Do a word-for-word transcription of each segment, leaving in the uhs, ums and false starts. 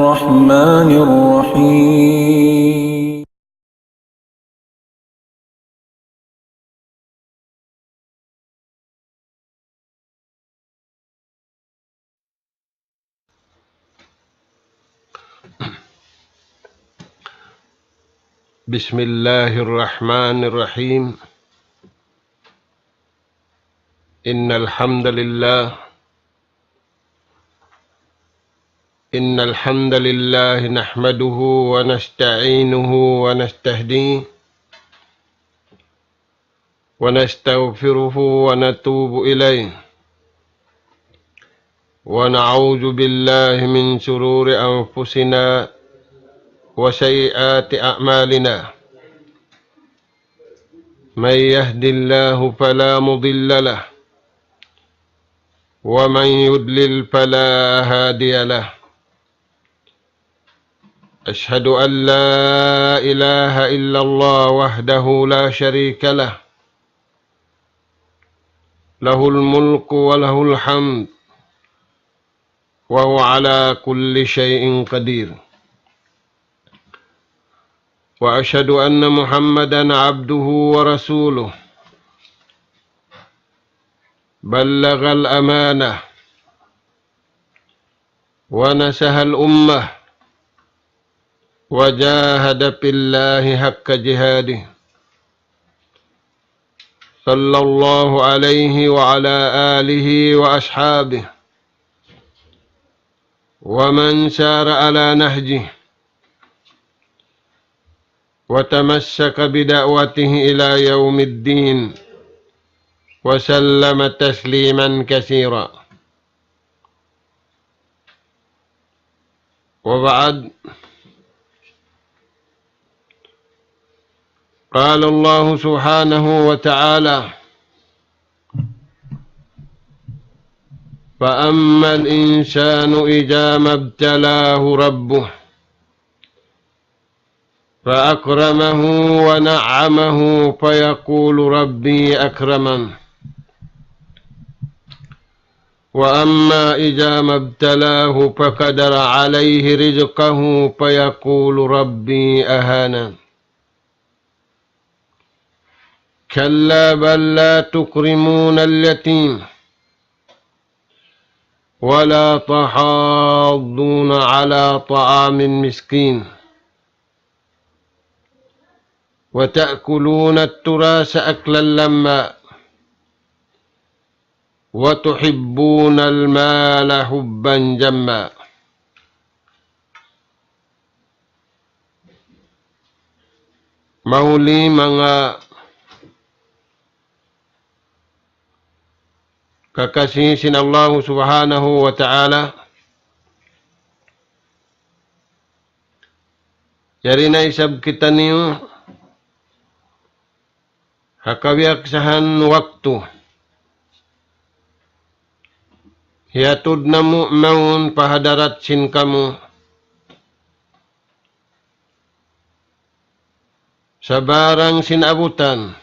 الرحمن الرحيم. بسم الله الرحمن الرحيم. إن الحمد لله إن الحمد لله نحمده ونستعينه ونستهديه ونستغفره ونتوب إليه، ونعوذ بالله من شرور أنفسنا وسيئات أعمالنا. من يهد الله فلا مضل له، ومن يضلل فلا هادي له. أشهد أن لا إله إلا الله وحده لا شريك له، له الملك وله الحمد، وهو على كل شيء قدير. وأشهد أن محمدا عبده ورسوله، بلغ الأمانة ونصح الأمة، وجاهد في الله حق جهاده، صلى الله عليه وعلى آله وأصحابه ومن سار على نهجه وتمسك بدعوته إلى يوم الدين، وسلم تسليما كثيرا. وبعد، قال الله سبحانه وتعالى: فأما الإنسان إذا ما ابتلاه ربه فأكرمه ونعمه فيقول ربي أكرمن، وأما إذا ما ابتلاه فقدر عليه رزقه فيقول ربي أهانن. كلا بل لا تكرمون اليتيم ولا تحاضون على طعام المسكين وتأكلون التراث أكلا لما وتحبون المال حبا جما. Mahuli manga kakasi sin Allahu Subhanahu wa Ta'ala, yari na isab kitaniyu ha kabiyaksahan waktu. Hiyatud namu' mawn pa hadarat sin kamu sabarang sin abutan,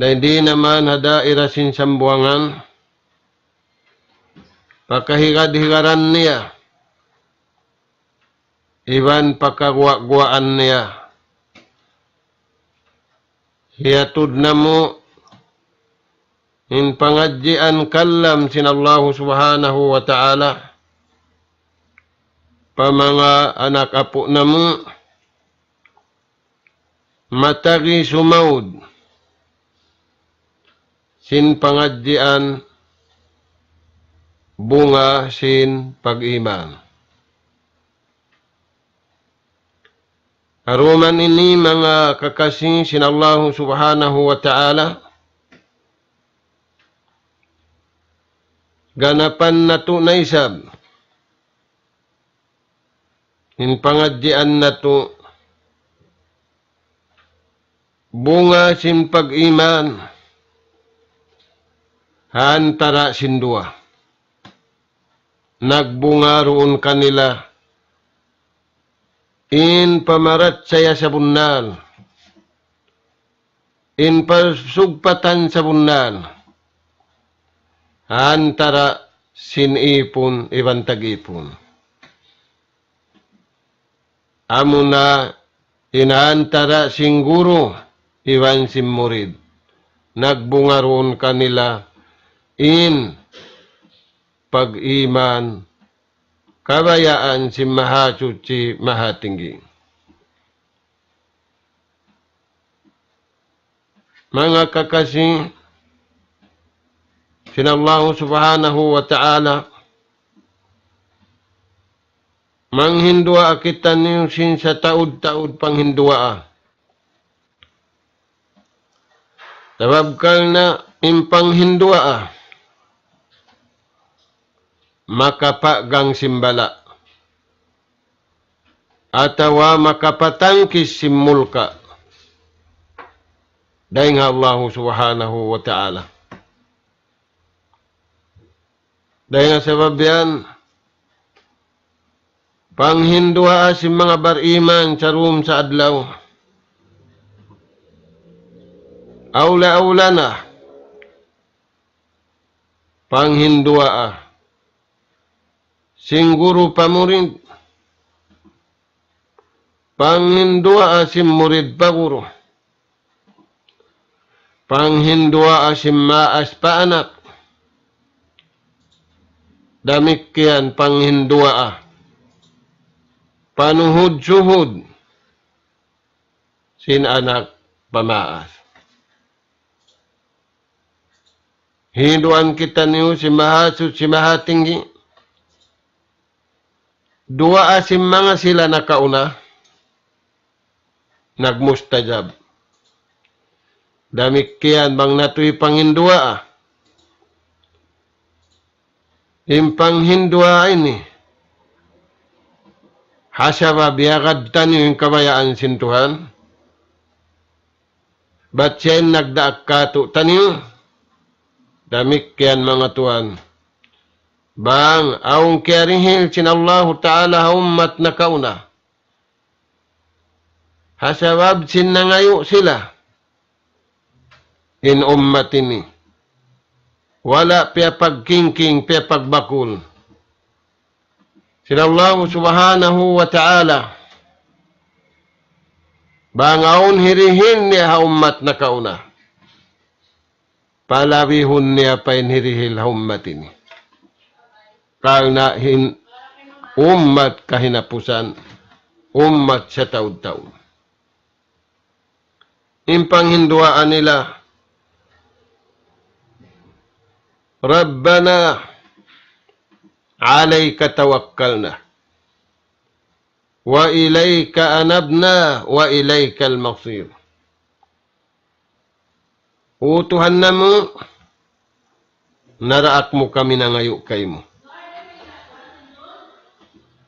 dayn di naman ha daira sin Sambuwangan, pa kahigad-higaran niya, iban pa kaguwa'-guwaan niya. Hiyatud namu' in pangadjian kalam sin Allahu Subhanahu wa Ta'ala pa manga anak apu' namu', matagi sumaud sin pangadjian bunga sin pag-iman. Aruman ini manga kakasi sin Allahu Subhanahu wa Ta'ala, ganapan natu' na isab in pangadjian natu' bunga sin pag-iman ha antara' sin duwa. Nagbunga duun kanila in pamarachaya sabunnal, in pasugpatan sabunnal, ha antara' sin ipun iban tag-ipun. Amuna in antara sin guru iban sin murid. Nagbunga duun kanila in pag-iman, kabayaan sin Mahasuchi Mahatinggi. Manga kakasi sin Allahu Subhanahu wa Ta'ala, manghinduwaa kitaniyu sin sataud-taud panghinduwaa. Sabab karna' in panghinduwaa makapagang sin bala' atawa makapatangkis sin mulka' dayn ha Allahu Subhanahu wa Ta'ala. Dayn ha sabab yan, panghinduwaa sin manga bariman sarumsa adlaw. Awla-awla na, panghinduwaa sin guru pa murid, panghinduwaa sin murid pa guru, panghinduwaa sin maas pa anak, damikkiyan panghinduwaa panuhud-suhud sin anak pa maas. Hinduan kitaniyu sin Mahasuchi Mahatinggi. Duwaa sin manga sila nakauna, nagmustajab. Damikkiyan bang natu' panghinduwaa in panghinduwaa ini. Ha sabab iyagad taniyu in kabayaan sin Tuhan. Bat siya in nagdaak kātu'niyu. Damikkiyan manga tuwan. Bang awn kiyarihil sin Allahu Ta'ala ha ummat nakauna, ha sabab sin nangayu' sila, in ummat ini wala' piyapagkingking, piyapagbakul sin Allahu Subhanahu wa Ta'ala. Bang awn hirihil niya ha ummat nakauna, palabihun niya pa in hirihil ha ummat ini. Karna' in ummat kahinapusan, ummat sataud-taud. In panghinduwaa nila, ربنا عليك توكلنا وإليك أنبنا وإليك المصير. O Tuhan namu', naraak mu kami nangayu' kaymu.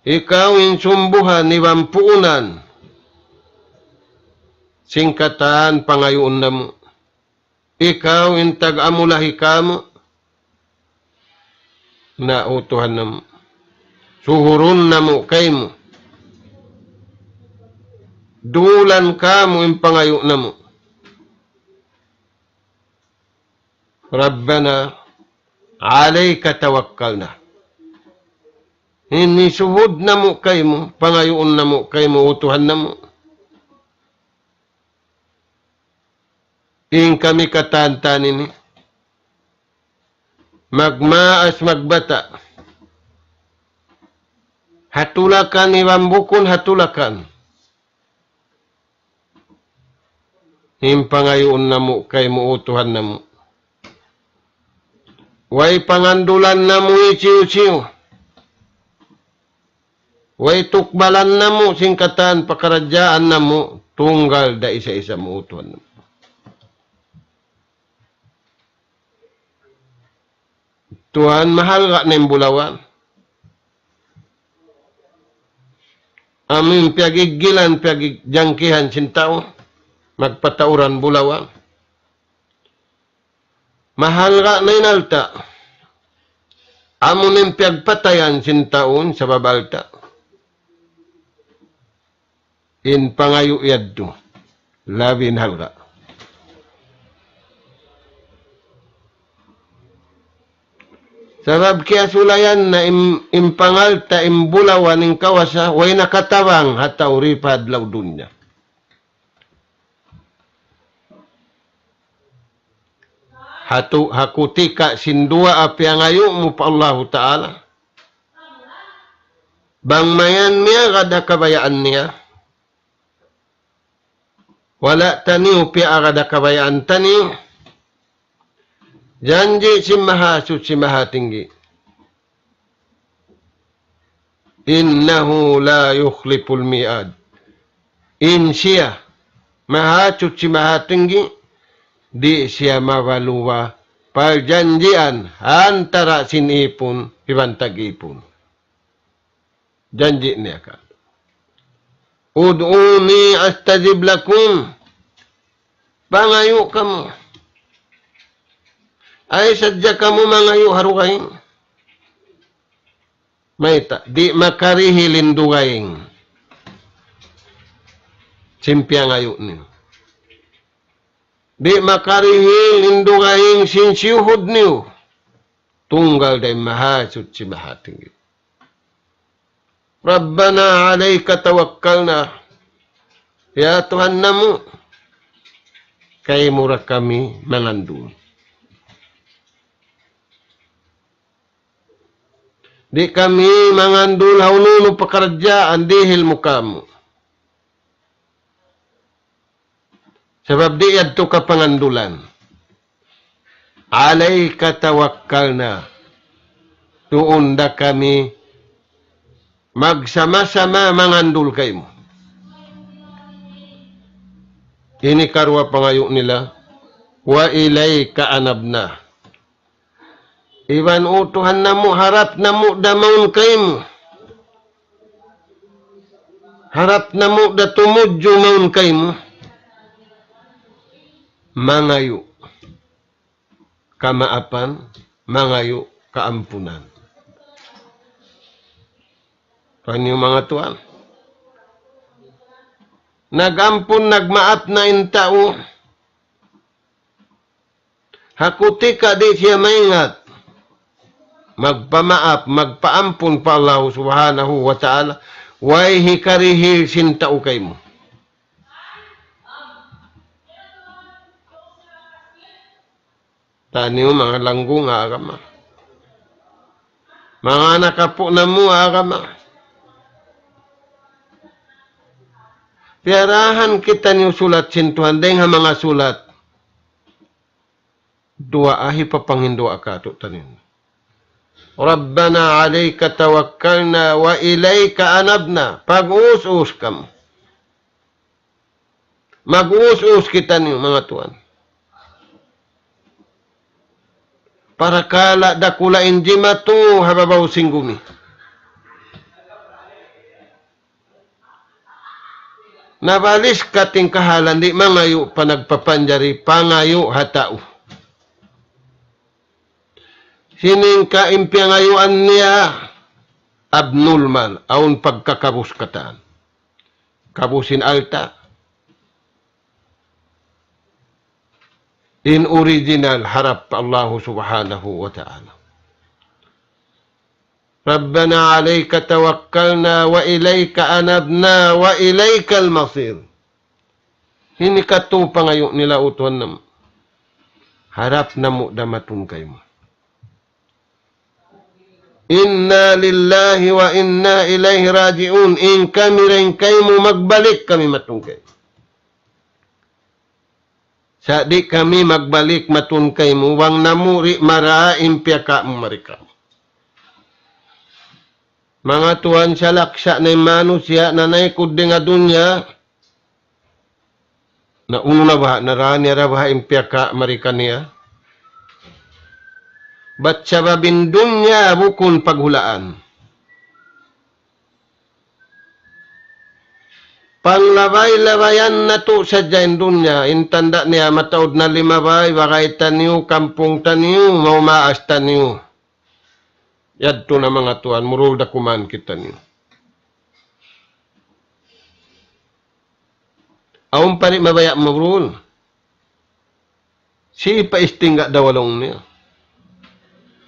Ikaw in sumbuhan iban puunan sin katan pangayuun namu'. Ikaw in tag-amulahi kāmu'. Na, O Tuhan namu', suhurun namu' kaymu. Dulan kāmu' in pangayu' namu'. ربنا عليك توكلنا. Ini suhud namu' kaymu, pangayuun namu' kaymu, O Tuhan namu'. In kami katan-katan ini, magmaas magbata', ha tulakan iban bukun ha tulakan. In pangayuun namu' kaymu, O Tuhan namu'. Way pangandulan namu' hisiyu-siyu. Way tukbalan namu' sin katan pakaradjaan namu', tunggal da isa-isa mu, O Tuhan namu'. Tuhan, mahalga' na in bulawan. Amu in piyagiggilan, piyagjangkihan sin tau, magpatauran bulawan. Mahalga' na in alta'. Amu in piyagpatayan sin tau sabab alta'. In pangayu' yadtu, labi in halga'. Sabab kiyasulayan na in, in pangalta', in bulawan, in kawasa, way nakatabang ha tau di pa adlaw dunya. Hatu, ha kutika sin duwaa piyangayu' mu pa Allahu Ta'ala. Bang mayan miyagad ha kabayaan niya. Wala' taniyu piyaagad ha kabayaan taniyu. Janji' sin Mahasuchi Mahatinggi. إنه لا يخلف الميعاد. In siya, Mahasuchi Mahatinggi, di' siya mabaluwa parjanjian antara' sin ipun iban tag-ipun. Janji' niya ka. ادعوني أستجب لكم. Pangayu' kamu. Ay sadja kamu mangayu' ha dugaing. Mayta', di' makarihil in dugaing sin piyangayu' niyu. Di' makarihil in dugaing sin siyuhud niyu. Tunggal da in Mahasuchi Mahatinggi. ربنا عليك توكلنا. Ya Tuhan namu', kaymu ra kami mangandul. Di' kami mangandul ha unu-unu pakaradjaan dihil mu kāmu'. Sabab di' yadtu kapangandulan. عليك توكلنا. Duun da kami magsama-sama mangandul kaymu. Ini karuwa pangayu' nila, وإليك أنبنا. Iban, O Tuhan namu', harap namu' da mawn kaymu. Harap namu' da tumudju mawn kaymu. Mangayu' kamaapan, mangayu' kaampunan. Paniyu manga tuwan. Nag-ampun, nagmaap na in tau. Ha kutika di' siya maingat magpamaap, magpaampun pa Allahu Subhanahu wa Ta'ala, way hikarihil sin tau kaymu. Taniyu manga langgung ha agama. Manga anak apu' namu' ha agama. Piyarahan kitaniyu sulat sin Tuhan, dayng ha manga sulat. Duwaa hipapanghinduwaa kātu'niyu. ربنا عليك توكلنا وإليك أنبنا. Pag-us-us kamu. Mag-us-us kitaniyu, manga tuwan. Parakala' dakula' in jimatu ha babaw sin gumi. Nabaliskat in kahalan, di' mangayu' pa nagpapanjari, pangayu' ha tau. Sining ka in piyangayuan niya abnormal, awn pagkakabus katan. Kabus in alta'. In original harap pa Allahu Subhanahu wa Ta'ala. ربنا عليك توكلنا وإليك أنبنا وإليك المصير. Ini katu' pangayu' nila, O Tuhan namu'. Harap namu' da matun kaymu. إنا لله وإنا إليه راجعون. In kami dayn kaymu magbalik kami matun kaymu. Sa' di' kami magbalik matun kaymu, bang namu' di' marayaw in piyakā' mu mari kāmu'. Manga tuwan, salaksa' na in manusiya' nanaykud dayn ha dunya, na unu na baha', na dayn ha niya da baha' in piyakā' mari kaniya. Bat sabab in dunya bukun paghulaan. Panglabay-labayan natu' sadja in dunya, in tanda' niya mataud na limabay, bagay taniyu, kampung taniyu, maumaas taniyu. Yadtu na manga tuwan, murul da kuman kitaniyu. Awn pa di' mabaya' murul. Sipa istingga' da walung niya.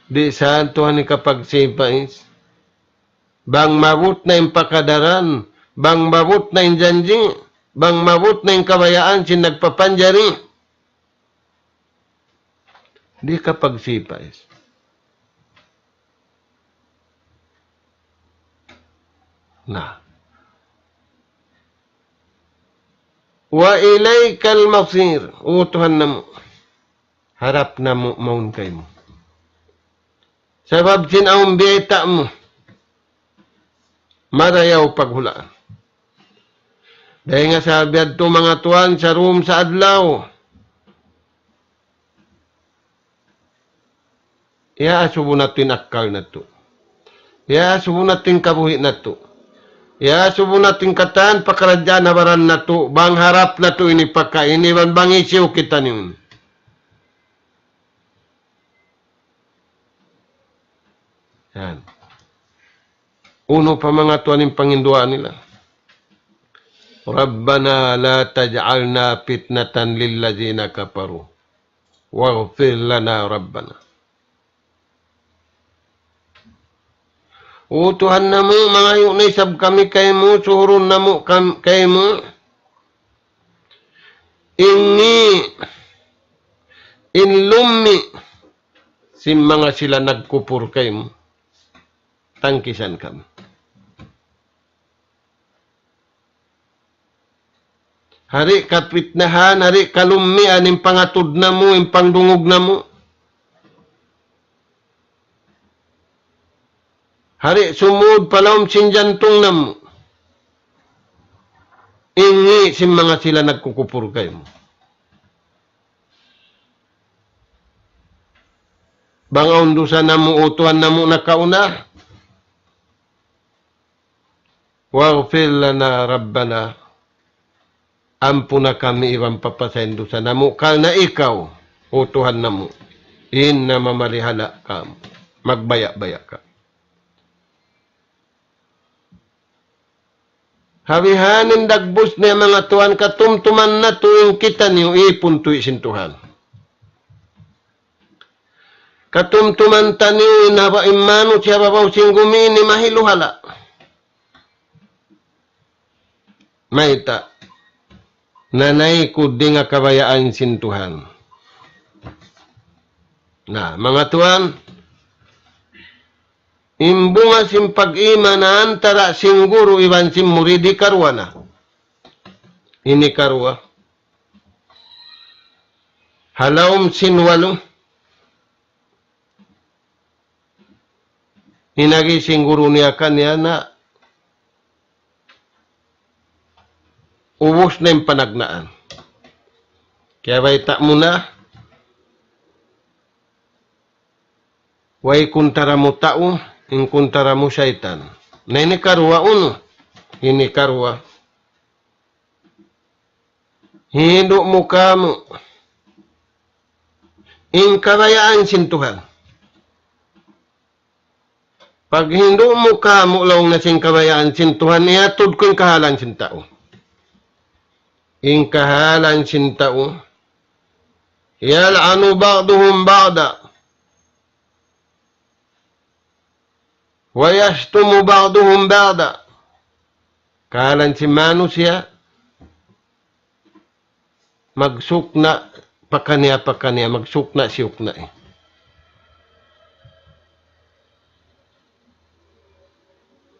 Di' sa Tuhan hikapagsipais. Bang maabut na in pakadaran, bang maabut na in janji', bang maabut na in kabayaan sin nagpapanjari. Di' kapagsipais. Na. وإليك المصير. O Tuhan namu'. Harap namu' mawn kaymu. Sabab sin awn biyayta' mu. Marayaw paghulaan. Dayn ha sabab yadtu manga tuwan, sa dum sa adlaw. Iyaasubu natu' in akkal natu'. Iyaasubu natu' in kabuhi' natu'. Iyaasubu natu' in katan pakaradjaan ha baran natu'. Bang harap natu' ini pakain, iban bang hisiyu kitaniyu. Yan. Unu pa manga tuwan in panginduwaa nila. ربنا لا تجعلنا فتنة للذين كفروا واغفر لنا ربنا. O Tuhan namu', mangayu' na isab kami kaymu, suhurun namu' kam-, kaymu. Ini in lummi' sin manga sila nagkupur kaymu. Tangkisan kami. Hari kapitnahan, hari kalummian in pangatud namu', in pangdungug namu'. Hari sumud pa lawm sin jantung namu'. Ini sin manga sila nagkukupur kaymu. Bang awn dusa namu', O Tuhan namu' nakauna. واغفر لنا ربنا. Ampuna kami iban papasa in dusa namu', karna' ikaw, O Tuhan namu', in namamarihala' kāmu'. Magbaya'-baya' ka. Ha bihaini dagbus niya manga tuwan, katumtuman natu' in kitaniyu ipun tuwi' sin Tuhan. Katumtuman taniyu in haba-, in mānusiya' ha babaw sin gumi ini mahiluhala'. Mayta'? Nanaykud dayn ha kabayaan sin Tuhan. Na, manga tuwan, in bunga sin pag-iman antara' sin guru iban sin murid hikaruwa na. Ini karuwa. Ha lawm sin walu. In agi sin guru niya kaniya na ubus na in panagnaan. Kiyabayta' mu na, way kuntara mu tau, in kuntara mu saytan. Na ini karuwa unu? Ini karuwa. Hindu' mu kāmu' in kabayaan sin Tuhan. Paghindu' mu kāmu' laung niya sin kabayaan sin Tuhan, iyatud ku in kahālan sin tau. In kahālan sin tau, يلعن بعضهم بعضا ويشتم بعضهم بعضا. Kahālan sin mānusiya', magsukna' pakaniya-pakaniya, magsukna' siyukna'.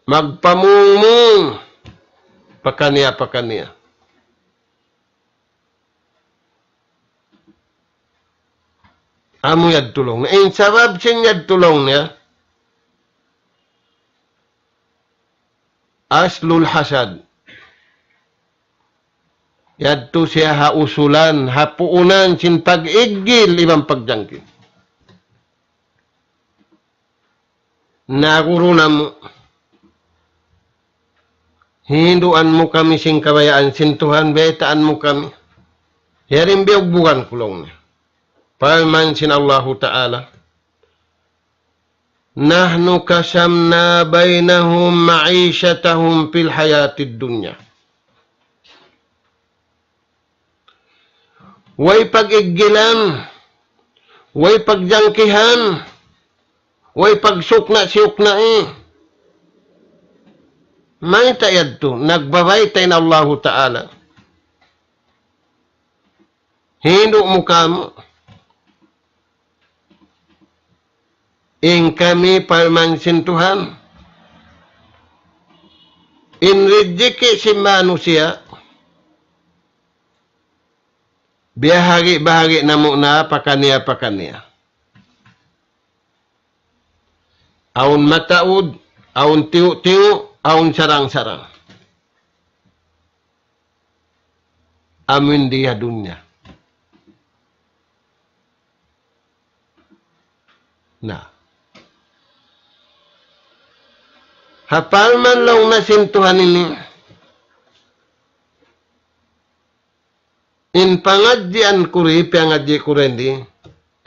Magpamungmung pakaniya-pakaniya. Amu yadtu laung niya. In sabab sin yadtu laung niya, أصل الحسد. Yadtu siya ha usulan, ha puunan sin pag-iggil iban pagjangki. Na guru namu', hinduan mu kami sin kabayaan sin Tuhan, baytaan mu kami. Yari in biyugbugan ku laung niya. Parman sin Allahu Ta'ala, نحن قسمنا بينهم معيشتهم في الحياة الدنيا. Way pag-iggilan, way pagjangkihan, Way pagsukna'-siyukna' eh. Mayta' yadtu, nagbabayta' in Allahu Ta'ala. Hindu' mu kamu. In kami parman sin Tuhan. In rijiki' sin manusiya'. Biyahagi'-bahagi' namu' na pakaniya-pakaniya. Awn mataud, awn tiyu'-tiyu', awn sarang-sarang. Amu in di ha dunya. Na. Ha parman laung na sin Tuhan ini, in pangadjian ku di, piyangadji' ku di,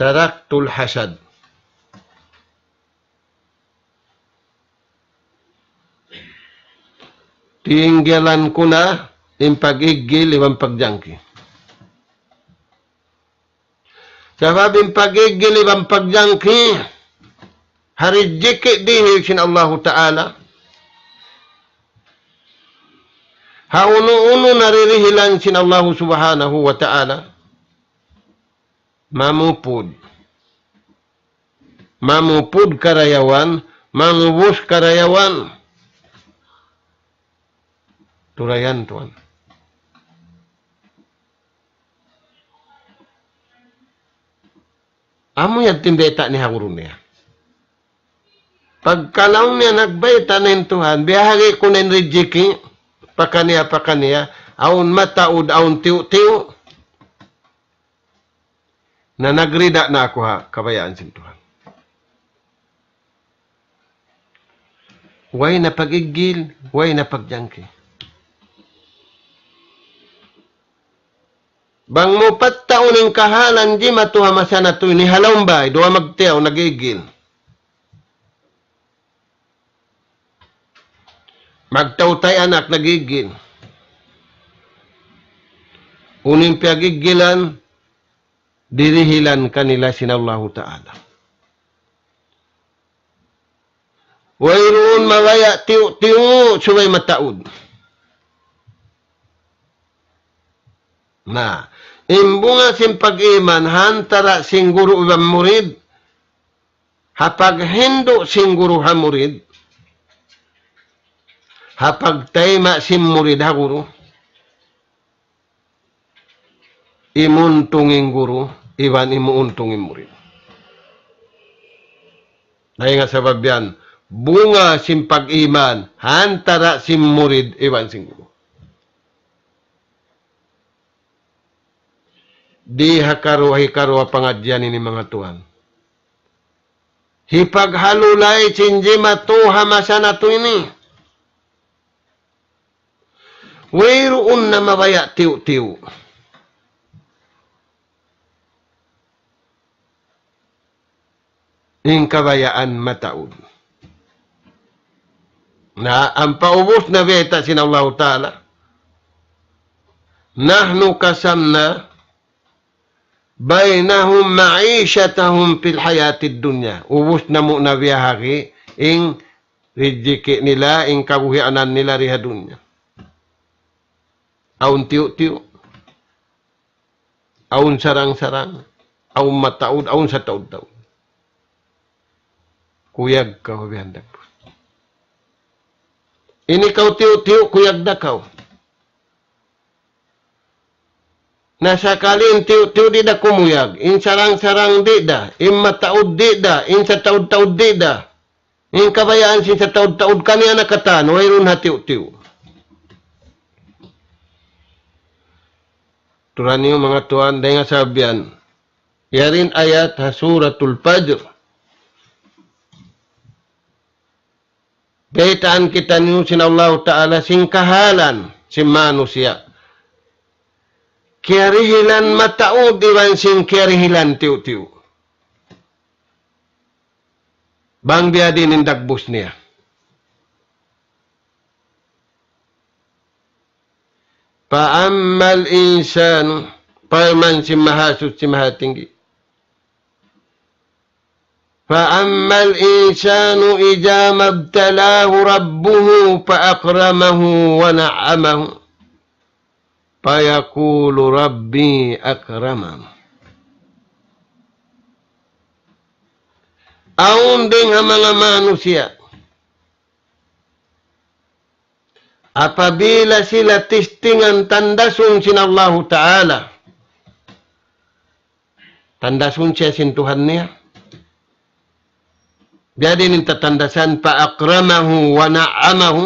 taraktul hasad. Tinggalan ku na in pag-iggil iban pagjangki. Sabab in pag-iggil iban pagjangki, ha rijiki' dihil sin Allahu Ta'ala. Ha unu-unu na dirihilan sin Allahu Subhanahu wa Ta'ala. Mamupud. Mamupud karayawan, mangubus karayawan. Turayan tuwan. Amu yan in bayta' ni ha guru niya. Pagka laung niya nagbayta' na in Tuhan, biyahagi' ku na in rijiki', pakaniya-pakaniya, awn mataud, awn tiyu'-tiyu'. Na nagrida na aku ha kabayaan sin Tuhan. Way na pag-iggil, way na pagjangki. Bang mu pattaun in kahalan jimatu ha masa natu' ini ha lawm bay, duwa magtiyaw, nag-iggil. Magtautay anak, nag-iggil. Unu in piyag-iggilan, dirihilan kanila sin Allahu Ta'ala. Wayruun mabaya' tiyu'-tiyu' subay mataud. Na, in bunga sin pag-iman ha antara' sin guru iban murid, ha paghindu' sin guru ha murid, ha pagtayma' sin murid ha guru, imuntung in guru, iban imuuntung in murid. Dayn ha sabab yan, bunga sin pag-iman, ha antara' sin murid, iban sin guru. Di ha karuwa-hikaruwa pangadjian ini manga tuwan. Hipaghalulay sin jimatu ha masa natu' ini. Wayruun na mabaya' tiyu'-tiyu'. In kabayaan mataud. Na, ampa ubus na bayta' sin Allahu Ta'ala. نحن قسمنا بينهم معيشتهم في الحياة الدنيا. Ubus namu' na biyahagi' in rijiki' nila, in kabuhianan nila di ha dunya. Awn tiyu'-tiyu'. Awn sarang-sarang. Awn mataud, awn sataud-taud. Kuyag kaw bihan dagbus. Ini kaw tiyu'-tiyu', kuyag da kaw. Na sakali in tiyu'-tiyu' di' da kumuyag, in sarang-sarang di' da, in mataud di' da, in sataud-taud di' da. In kabayaan sin sataud-taud kaniya na katan, wayruun ha tiyu'-tiyu'. Turan niyu manga tuwan, dayn ha sabab yan. Yari in ayat ha Suratul Fajr. Baytaan kitaniyu sin Allahu Ta'ala sin kahalan sin manusiya'. Kiyarihilan mataud iban sin kiyarihilan tiyu'-tiyu'. Bang biya' diin in dagbus niya. فأما الإنسان, parman sin Mahasuchi Mahatinggi. فأما الإنسان إذا ما ابتلاه ربه فأكرمه ونعمه فيقول ربي أكرمن. Awn dayn ha manga manusiya', apabila sila tistingan, tandasun sin Allahu Ta'ala, tandasun siya sin Tuhan niya. Jadi in tatandasan, فأكرمه ونعمه.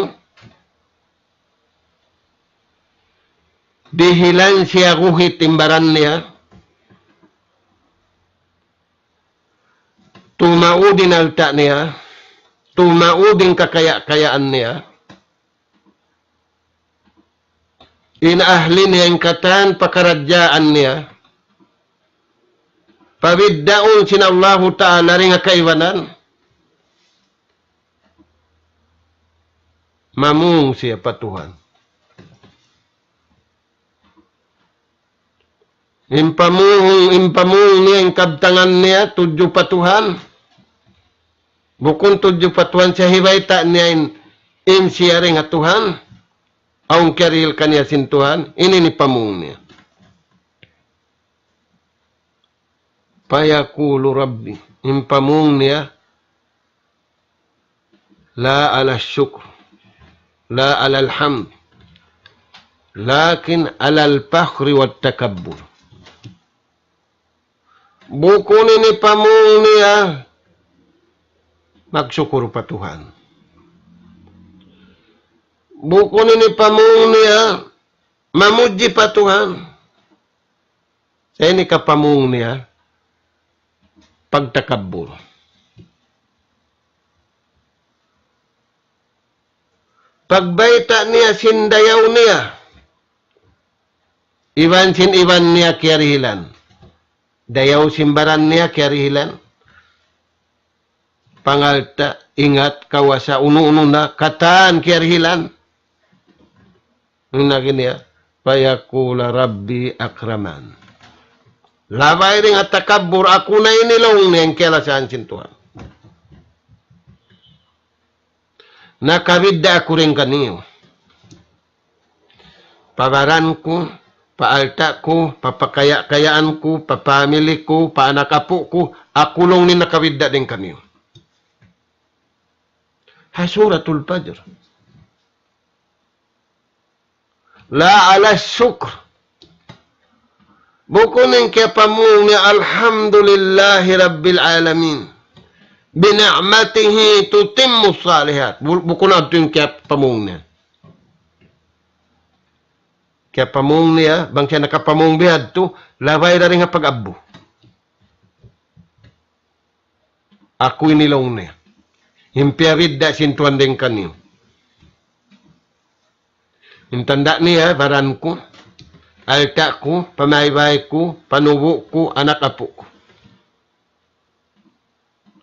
Dihilan siya guhit in baran niya. Tumaud in alta' niya. Tumaud in kakaya-kayaan niya. In ahli niya, in katan pakaradjaan niya, pabiddaun sin Allahu Ta'ala dayn ha kaibanan. Mamung siya pa Tuhan. In pamung, in pamung niya, in kabtangan niya, tudju pa Tuhan. Bukun tudju pa Tuhan, siya hibayta' niya in, in siya dayn ha Tuhan. Awn kiyarihil kaniya sin Tuhan, ini in pamung niya. فيقول ربي, in pamung niya, لا على الشكر، لا على الحمد، لكن على الفخر والتكبر. Bukun ini pamung niya magsukul pa Tuhan. Bukun ini pamung niya mamudji pa Tuhan. Sa' ini ka pamung niya, pagtakabbur. Pagbayta' niya sin dayaw niya, iban sin iban niya kiyarihilan. Dayaw sin baran niya kiyarihilan. Pangalta', ingat, kawasa, unu-unu na, katan kiyarihilan. In agi niya, فيقول ربي أكرمن. Labay dayn ha takabbur, aku na ini laung niya in kiyalasahan sin Tuhan. Nakabidda' aku dayn kaniyu. Pa baran ku, pa alta' ku, pa pakaya-kayaan ku, pa family ku, pa anak apu' ku, aku laung niya nakabidda' dayn kaniyu. Ha Suratul Fajr. لا على الشكر. Bukun in kiyapamung niya, الحمد لله رب العالمين بنعمته تتم الصالحات. Bu-, bukun yadtu in kiyapamung niya. Kiyapamung niya, bang siya nakapamung bihadtu, labay dayn ha pag-abbu. Aku ini laung niya. In piyabidda' sin Tuhan dayn kaniyu. In tanda' niya, baran ku, alta' ku, pamaybay ku, panubu' ku, anak apu' ku.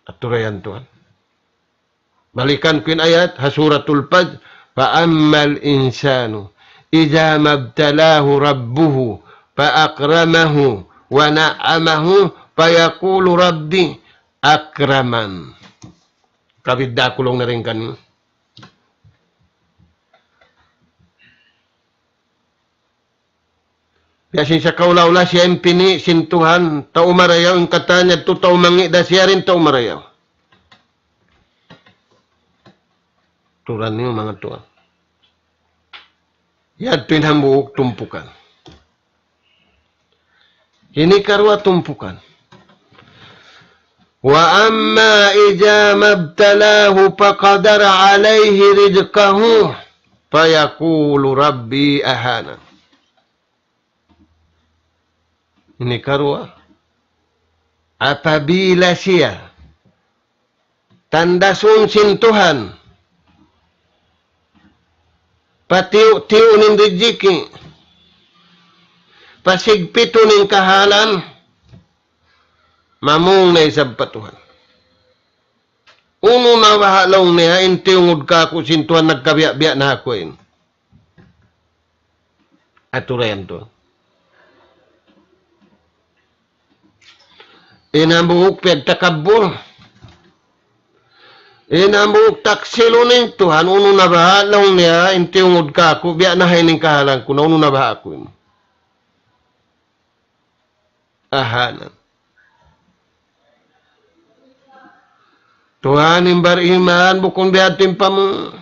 Aturayan Tuhan. Balikan ku in ayat, ha Suratul Fajr, فأما الإنسان إذا ما ابتلاه ربه فأكرمه ونعمه فيقول ربي أكرمن. Kabidda' aku laung niya dayn kaniyu. Biya' sin sakaula-ula siya in pini' sin Tuhan, tau marayaw in katan niya, tu tau mangi' da siya dayn tau marayaw. Turan niyu manga tuwan. Yadtu in hambuuk tumpukan. Ini karuwa tumpukan. وأما إذا ما ابتلاه فقدر عليه رزقه فيقول ربي أهانن. Ini karuwa. Apabila siya tandasun sin Tuhan, patiyu'-tiyu' in rijiki', pasigpitun in kahalan, mamung na isab pa Tuhan. Unu na baha' laung niya in tiyungud kāku' sin Tuhan, nagkabiya'-biya' na aku in. Aturayan Tuhan. In hambuuk piyagtakabbur. In hambuuk taksilun in Tuhan, unu na baha' laung niya, in tiyungud kāku', biya' na ha ini in kahalan ku, na unu na baha' aku ini. Aha na. Tuhan in bariman, bukun biya' ha yan in pamung.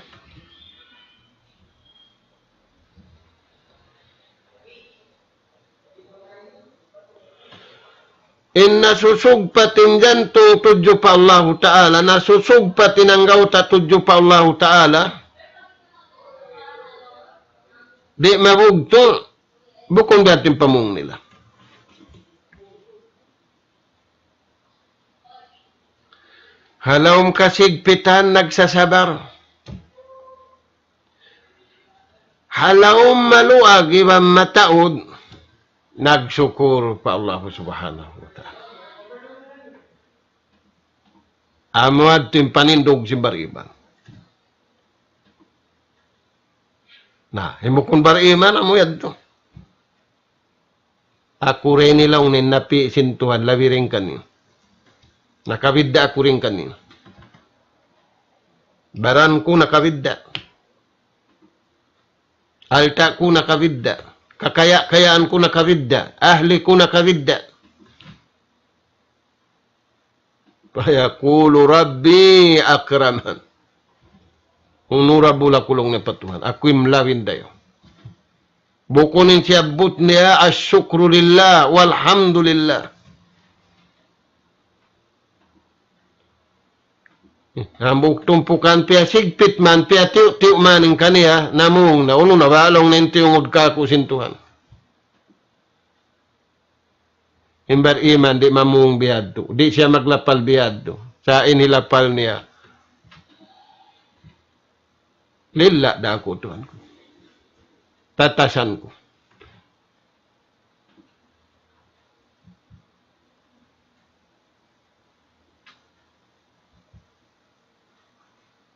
In nasusugpat in jantung tudju pa Allahu Ta'ala, nasusugpat in anggawta' tudju pa Allahu Ta'ala, di' mabugtul, bukun biya' ha yan in pamung nila. Ha lawm kasigpitan nagsasabar. Ha lawm maluag iban mataud, nagsukur pa Allah Subhanahu wa Ta'ala. Amu yadtu in panindug sin bariman. Na, in bukun bariman, amu yadtu. Aku ra ini laung niya in napi' sin Tuhan, labi dayn kaniyu. Nakabidda' aku dayn kaniyu. Baran ku nakabidda'. Alta' ku nakabidda'. Kakaya-kayaan ku nakabidda'. Ahli ku nakabidda'. فيقول ربي أكرمن. Unu ra bula kulung niya pa Tuhan. Aku in labi dayaw. Bukun in siyabbut niya الشكر لله والحمد لله. Hambuuk tumpukan piyasigpit man, piyatiyu'-tiyu' man in kaniya, namung na, unu na ba laung niya in tiyungud kāku' sin Tuhan. In bariman di' mamung biyadtu, di' siya maglapal biyadtu. Sa' in hilapal niya, lilla' da aku Tuhan ku. Tatasan ku.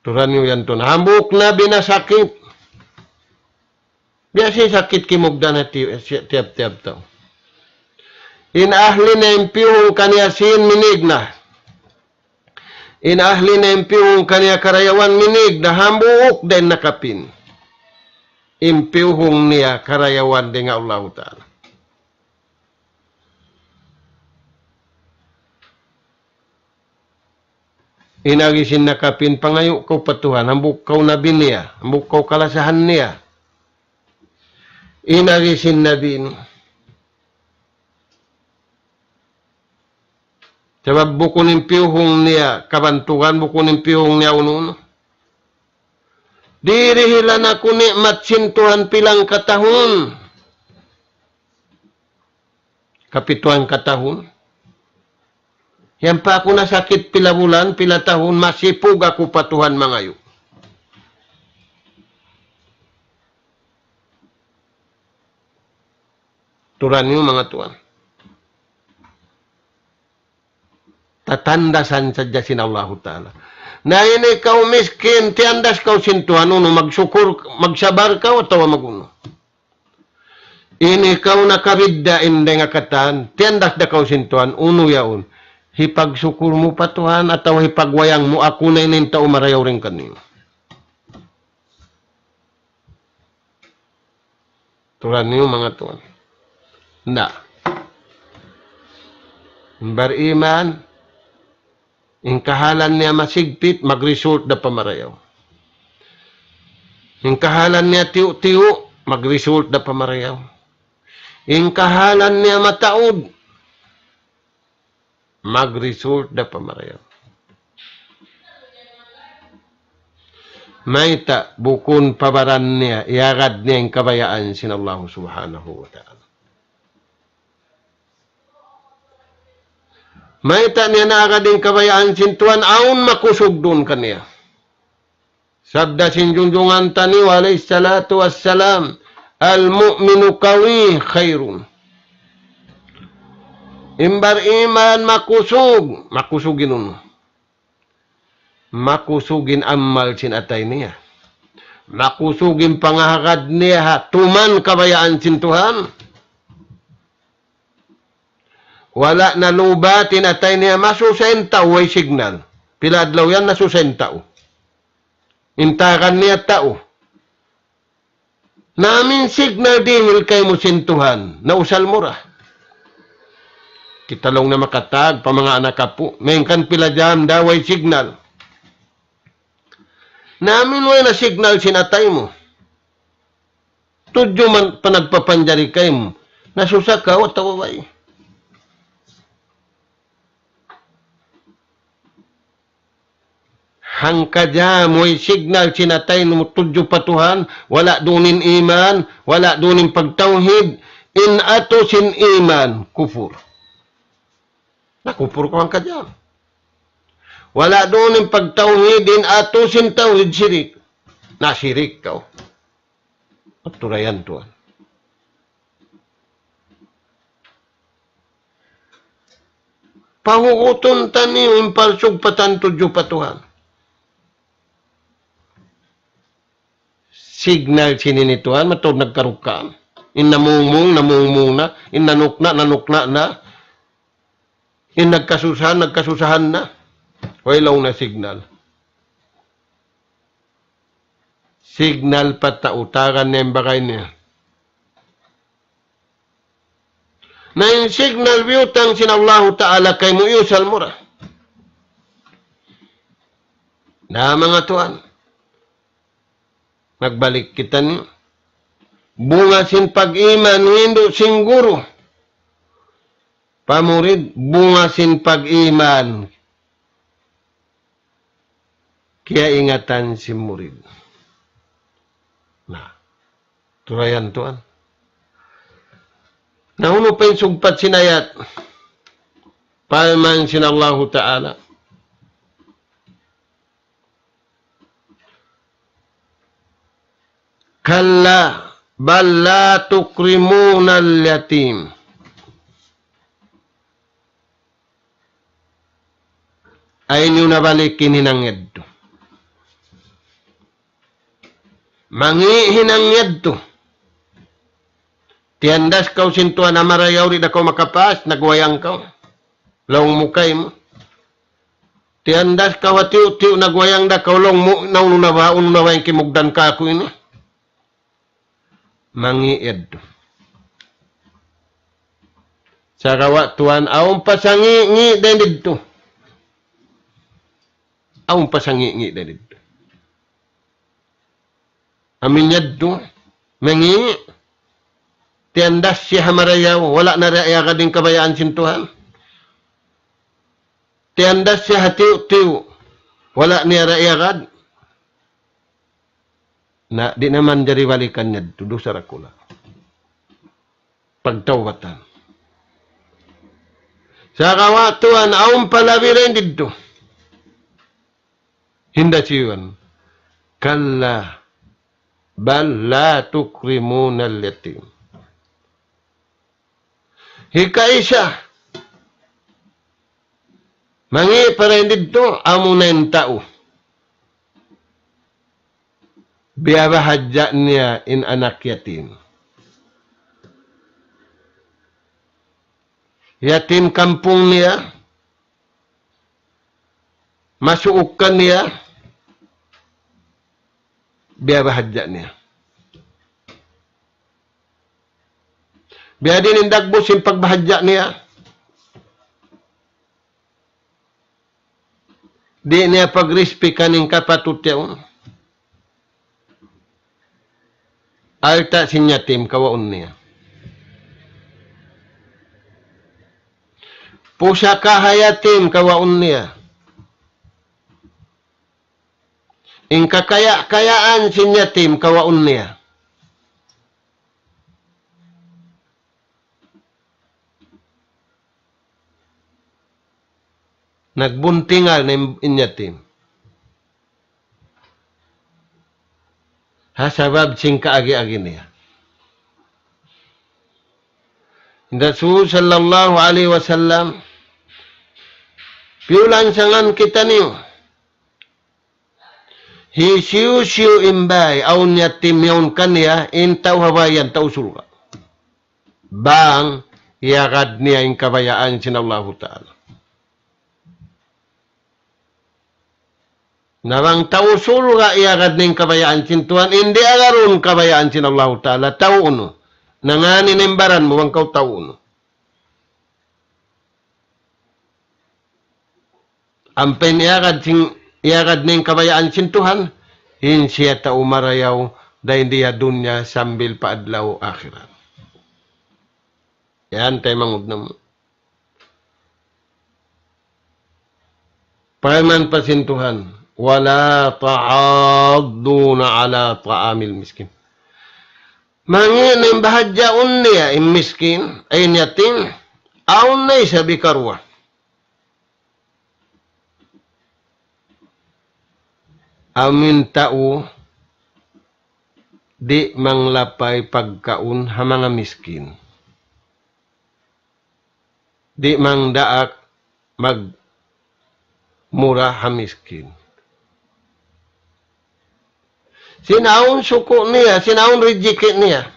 Turan niyu yan tuud. Hambuuk nabi nasakit. Biya' sin sakit kimugdan ha ti-, si-, tiyap-tiyap tau. In ahli niya in piyuhung kaniya sin minig na. In ahli niya in piyuhung kaniya karayawan minig na hambuuk da in nakapin. In piyuhung niya karayawan dayn ha Allahu Ta'ala. In agi sin nakapin, pangayu' kaw pa Tuhan, hambuuk kaw nabi niya, hambuuk kaw kalasahan niya. In agi sin nabi ini. Sabab bukun in piyuhung niya kabantugan, bukun in piyuhung niya unu-unu. Dirihilan aku ni'mat sin Tuhan pila hangka tahun. Kapituan ka tahun. Yan pa aku nasakit pila bulan, pila tahun, masipug aku pa Tuhan mangayu'. Turan niyu manga tuwan. Tatandasan sadja sin Allahu Ta'ala. Na ini kaw miskin, tiyandas kaw sin Tuhan, unu, magsukur, magsabar kaw, atawa magunu. Ini kaw nakabidda' in dayn ha katan, tiyandas da kaw sin Tuhan, unu yaun. Hipagsukur mu pa Tuhan, atawa hipagwayang mu, aku na ini in tau marayaw dayn kaniyu. Turan niyu manga tuwan. Na. Bariman, in kahalan niya masigpit, mag-result da pa marayaw. In kahalan niya tiyu'-tiyu', mag-result da pa marayaw. In kahalan niya mataud, mag-result da pa marayaw. Mayta', bukun pa baran niya, iyagad niya in kabayaan sin Allahu Subhanahu wa Ta'ala. Mayta' niya naagad in kabayaan sin Tuhan, awn makusug duun kaniya. Sabda sin junjungan taniyu alayhi salatu wassalam, "المؤمن القوي خير." In bariman makusug, makusug in unu. Makusug in amal sin atay niya. Makusug in pangahagad niya ha tuman kabayaan sin Tuhan. Wala' na lubat in atay niya, masusa in tau, way signal. Pila adlaw yan, nasusa in tau. In tagan niya tau. Na amu in signal dihil kaymu sin Tuhan, nausal mu ra. Kita laung na makatag pa manga anak apu', malayngkan pila jam da way signal. Na amu in way na signal sin atay mu. Tudju man panagpapanjari kaymu, nasusa kaw atawa way. Hangka jam way signal sin atay mu tudju pa Tuhan, wala' duun in iman, wala' duun in pagtawhid, in atu sin iman, kufur. Na kufur kaw hangka jam. Wala' duun in pagtawhid, in atu sin tawhid sirik. Na sirik kaw. Aturayan tuwan. Pahugutun taniyu in parsugpatan tudju pa Tuhan. Signal sin ini tuwan, mataud nagkarukkaan. In namungmung, namungmung na. In nanukna', nanukna' na. In nagkasusahan, nagkasusahan na. Way laung na signal. Signal pa tau, tagan niya in bagay niya. Na in signal biyutang sin Allahu Ta'ala kaymu iyusal mu ra. Na manga tuwan. Nagbalik kita niyu. Bunga sin pag-iman, hindu' sin guru. Pa murid, bunga sin pag-iman. Kiyaingatan sin murid. Na, turayan tuwan. Na unu pa in sugpat sin ayat? Parman sin Allahu Ta'ala. كلا بل لا تكرمون اليتيم. Ayaw niyu na balikin hinang yadtu. Mangi' hinang yadtu. Tiyandas kaw sin Tuhan ha marayaw, di' da kaw makapas, nagwayang kaw. Laung mu kaymu. Tiyandas kaw ha tiyu'-tiyu', nagwayang da kaw, laung mu, na unu na ba, unu na ba in kimugdan kaku' ini? Mangi' yadtu. Sagawa' tuwan, awn pa sangi'-ngi' dayn didtu. Awn pa sangi'-ngi' dayn didtu. Amu in yadtu, mangi', tiyandas siya ha marayaw, wala' na da iyagad in kabayaan sin Tuhan. Tiyandas siya ha tiyu'-tiyu', wala' niya da iyagad. Na, di' na manjari balikan yadtu, dusa dakula'. Pagtawbatan. Sagawa' tuwan, awn pa labi dayn didtu. Hinda siwan. كلا بل لا تكرمون اليتيم. Hikaisa, mangi' pa dayn didtu, amuna in tau biyabahadja' niya in anak yatim. Yatim kampung niya, masuuk kaniya, biyabahadja' niya. Biyadiin in dagbus sin pagbahadja' niya. Di' niya pagrispikan in kapatut yaun. Alta' sin yatim kawaun niya. Pusaka ha yatim kawaun niya. In kakaya-kayaan sin yatim kawaun niya. Nagbuntingal na in, in yatim. Ha sabab sin kaagi-agi niya. In Rasul sallallahu alayhi wasallam, piyulansangan kitaniyu. Hisiyu-siyu in bāy awn yatim yaun kaniya, in tau ha bāy yan tau surga'. Bang iyagad niya in kabayaan sin Allahu Ta'ala. Na bang tau surga' iyagad niya in kabayaan sin Tuhan, in di' agarun kabayaan sin Allahu Ta'ala, tau unu. Nangani na in baran mu bang kaw tau unu. Ampa in iyagad sin, iyagad niya in kabayaan sin Tuhan, in siya tau marayaw, dayn di ha dunya sambil pa adlaw akhirat. Yan, taymanghud namu'. Parman pa sin Tuhan, ولا تحاضون على طعام المسكين. Mangi' na in bahadjaun niya, in miskin, ay in yatim, awn na isab hikaruwa. Amu in tau, di' manglapay pagkaun ha manga miskin. Di' mangdaak magmura ha miskin. Sin awn suku' niya, sin awn rijiki' niya.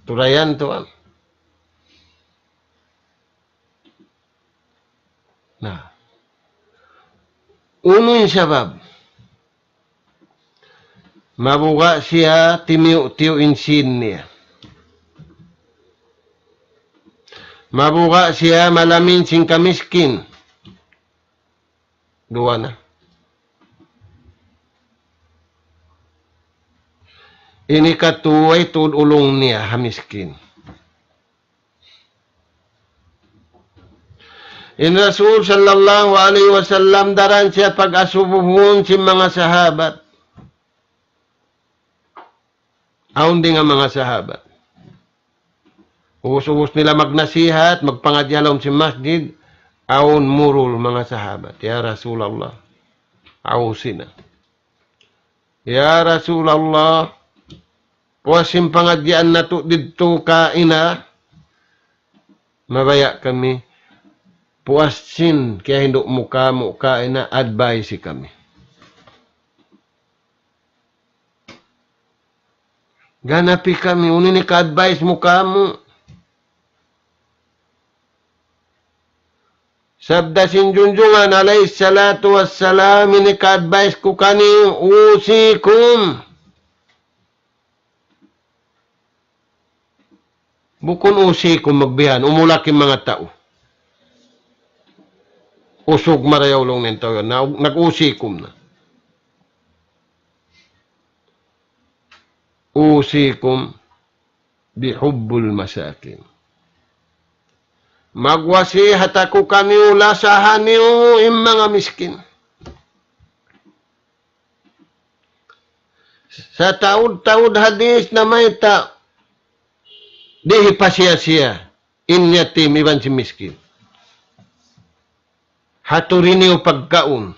Turayan tuwan. Na. Unu in sabab? Mabuga' siya timiyu'-tiyu' in sīn niya. Mabuga' siya malamin sin kamiskin. Duwa na. Ini katu way tuud ulung niya ha miskin. In Rasul sallallahu alayhi wasallam daran siya pag-asubuhun sin manga sahabat. Awn dayn ha manga sahabat. Ubus-ubus nila magnasihat, magpangadji' ha lawm sin masjid, awn murul manga sahabat. "Ya Rasulullah, awsina." "Ya Rasulullah, puas sin pangadjian natu' didtu kaina, mabaya' kami, puas sin kiyahindu' mu kāmu' kaina, advice kami. Ganapi kami, unu in ika-advice mu kāmu'?" Sabda sin Junjungan alayhi salatu wassalam, in ika-advice ku kaniyu, "Usikum." Bukun usikum magbihan, umulak in manga tau. Usug marayaw laung niya in tau yan, na, nag-usikum na. "Usikum bihubbul masakin." Magwasihat aku kaniyu, lasaha niyu in manga miskin. Sataud-taud hadis namayta', di' hipasiya-siya in yatim iban sin miskin. Haturi niyu pagkaun.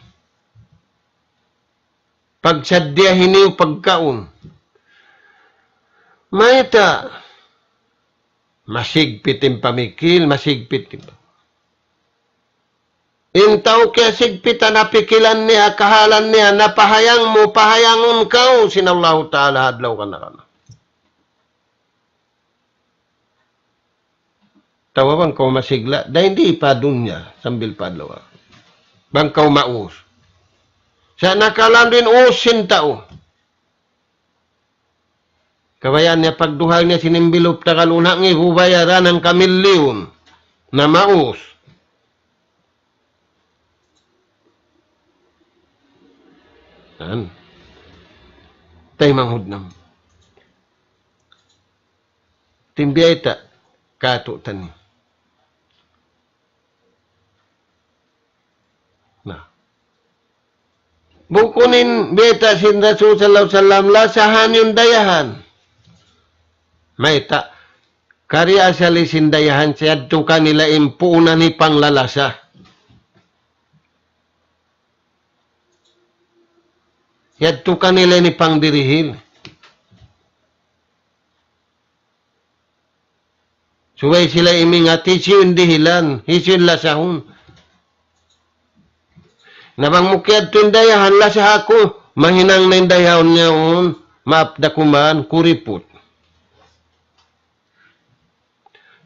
Pagsaddiyahi niyu pagkaun. Mayta'? Masigpit in pamikil, masigpit in pa-, in tau kiyasigpitan ha pikilan niya, kahalan niya, na pahayang mu, pahayangun kaw sin Allahu Ta'ala ha adlaw kana-kana. Atawa bang kaw masigla, dayn di pa dunya, sambil pa adlaw. Bang kaw maus. Sa' nakalandu' in us sin tau. Kabayaan niya pagduhal niya sin envelope tagal una ngi' hu bayaran hangka milyun na maus. Yan. Taymanghud namu'. Timbiya' ta katu' tani. Na. Bukun in bayta' sin Rasul sallallahu alayhi wasallam, lasahan niyu in dayahan. Mayta', kari asal sin dayahan, siyadtu kanila in puunan hipanglalasa. Siyadtu kanila in hipangdirihil. Subay sila imingat, hisiyu in dihilan, hisiyu in lasahun. Na bang mu kiyadtu in dayahan, lasaha ku, mahinang na in dayahan niya yaun, maap da kuman, kuriput.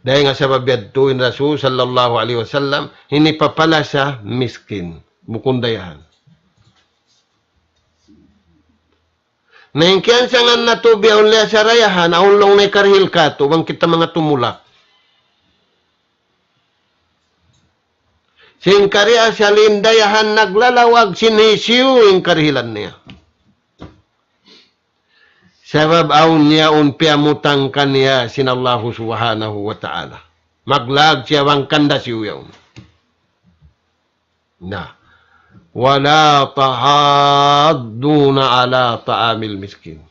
Dayn ha sabab yadtu in Rasul sallallahu alayhi wasallam, hinipapalasa miskin. Bukun dayahan. Na in kiyangsangan natu' biya' ulya sa dayahan, awn laung na hikarihil katu', bang kita manga tumulak. Sin kariya salin dayahan naglalawag sin hisiyu in karihilan niya. Sabab awn niya un piyamutang kaniya sin Allahu Subhanahu wa Ta'ala. Maglag siya bang kanda siyu yaun. Na. ولا تحاضون على طعام المسكين.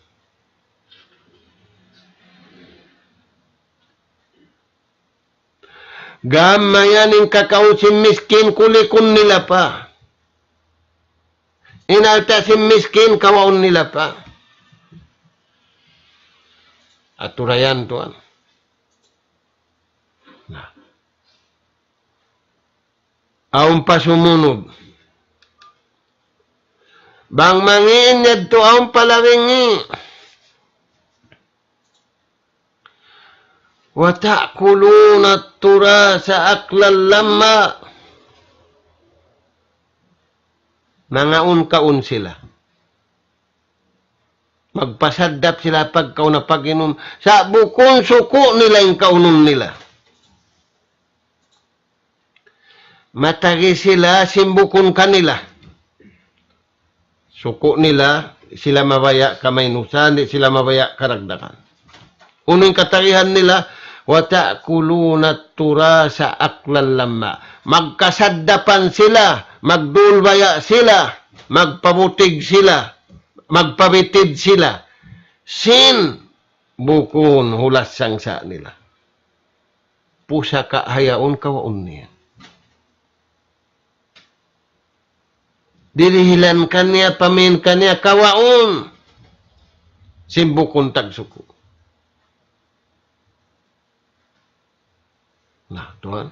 Gam mayan in kakaun sin miskin, kulikun nila pa. In alta' sin miskin, kawaun nila pa. Aturayan tuwan. Na. Awn pa sumunud. Bang mangi' in yadtu awn pa labing ngi'. وتأكلون التراث أكلا لما. Nangaun-kaun sila. Magpasaddap sila pagkaun pag-inum. Sa' bukun suku' nila in kaunun nila. Matagi sila sin bukun kanila. Suku' nila, sila mabaya' kamainusan, di' sila mabaya' karagdagan. Unu in katagihan nila, وتأكلون التراث أكلا لما. Magkasaddapan sila, magdulbaya' sila, magpabutig sila, magpabitid sila. Sin bukun hulas sangsa' nila. Pusaka' hayaun kawaun niya. Dirihilan kaniya, pamin kaniya, kawaun. Sin bukun tagsuku'. Na, tuwan.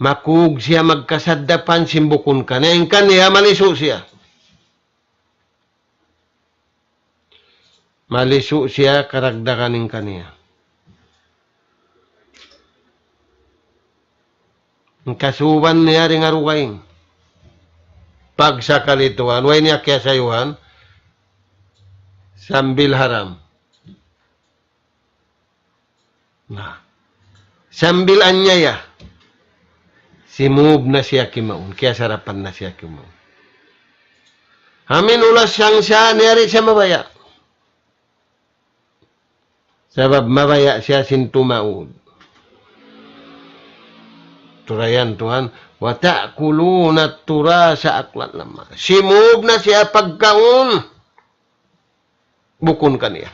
Makug siya magkasaddapan sin bukun kaniya. In kaniya, malisu' siya. Malisu' siya karagdagan in kaniya. In kasuban niya ring arugaing. Pagsakali tuwan, way niya kiyasayuhan, sambil haram. Na. Sambil anyaya. Simub na siya kimaun, kiyasarapan na siya kimaun. Amin ulas sangsa' niya di' siya mabaya'. Sabab mabaya' siya sin tumaud. Turayan tuwan, وتأكلون التراث أكلا لما. Simub na siya pagkaun. Bukun kaniya.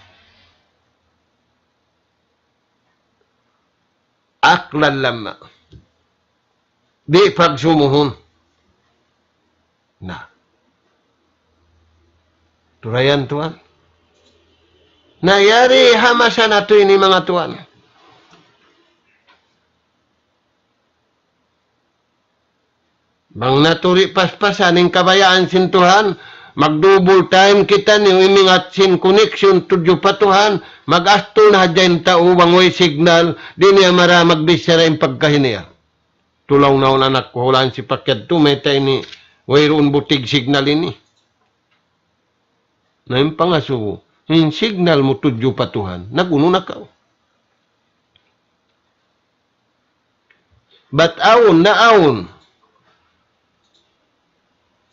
أكلا لما. Di' pagsumuhun. Na. Turayan tuwan. Na yari ha masa natu' ini manga tuwan. Bang natu' di' paspasan in kabayaan sin Tuhan, mag-double time kitaniyu, imingat sin connection tudju pa Tuhan, mag-astul na hadja in tau bang way signal, di' niya mara magbichara in pagkahi niya. Tulaw na un anak ku, hulaan sipak yadtu, mayta' ini, wayruun butig signal ini. Na in pangasubu, in signal mu tudju pa Tuhan, nag-unu na kaw. Bat awn, na awn.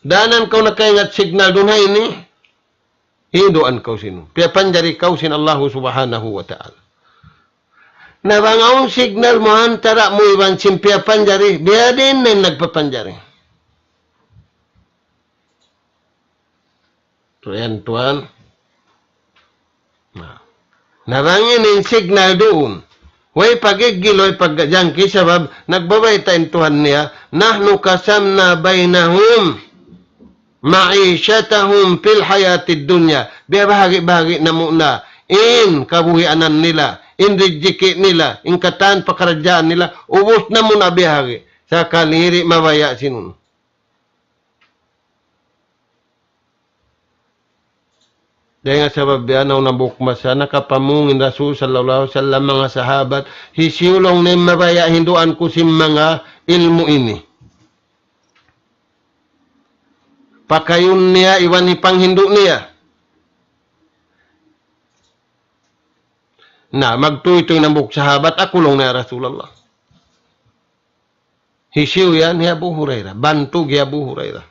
Danan kaw nakaingat signal duun ha ini, hinduan kaw sin. Piyapanjari kaw sin Allahu Subhanahu wa Ta'ala. Na bang awn signal mu ha antara' mu iban sin piyapanjari, biya' diin na in nagpapanjari. Tuyan, tuwan. Na. Na bang in signal duun. Way pagiggil, way pagjangki, sabab nagbabayta' in Tuhan niya, نحن قسمنا بينهم معيشتهم في الحياة الدنيا. Biyabahagi'-bahagi' namu' na in kabuhianan nila, in rijiki' nila, in katan pakaradjaan nila, ubus namu' na biyahagi'. Sakali di' mabaya' sin unu. Dayn ha sabab yan, awn hambuuk masa nakapamung in Rasul sallallahu alayhi wasallam manga sahabat, hisiyu laung niya in mabaya' hinduan ku sin manga ilmu' ini. Pakayun niya iban hipanghindu' niya. Na, magtūy-tūy in hambuuk sahabat, aku laung niya, ya Rasulullah. Hisiyu yan? Hi Abu Hurairah. Bantug hi Abu Hurairah.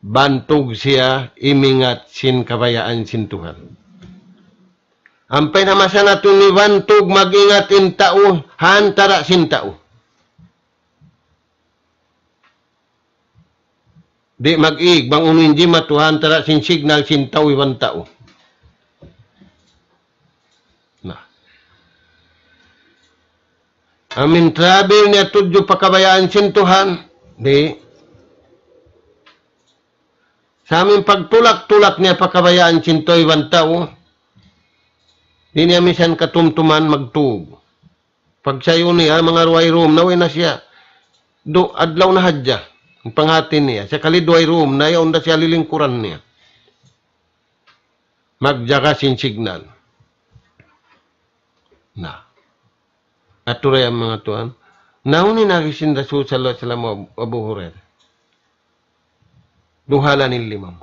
Bantug siya imingat sin kabayaan sin Tuhan. Ampa in masa natu' ini bantug mag-ingat in tau ha antara' sin tau. Di' mag-ig, bang unu in jimatu ha antara' sin signal sin tau iban tau. Na. Amu in travel niya tudju pa kabayaan sin Tuhan. Di'. Sa' amu in pagtulak-tulak niya pa kabayaan sin tau iban tau. Di' niya misan katumtuman magtūg. Pagsayu niya, manga duwa rum na, way na siya. Du, adlaw na hadja. In panghati niya. Sakali duwa rum na, yaun da siya lilingkuran niya. Magjaga sin signal. Na. Aturay in manga tuwan. Nauni nagi sin Rasul sallallahu alayhi wasallam Abu Hurairah. Duhalan in lima mu.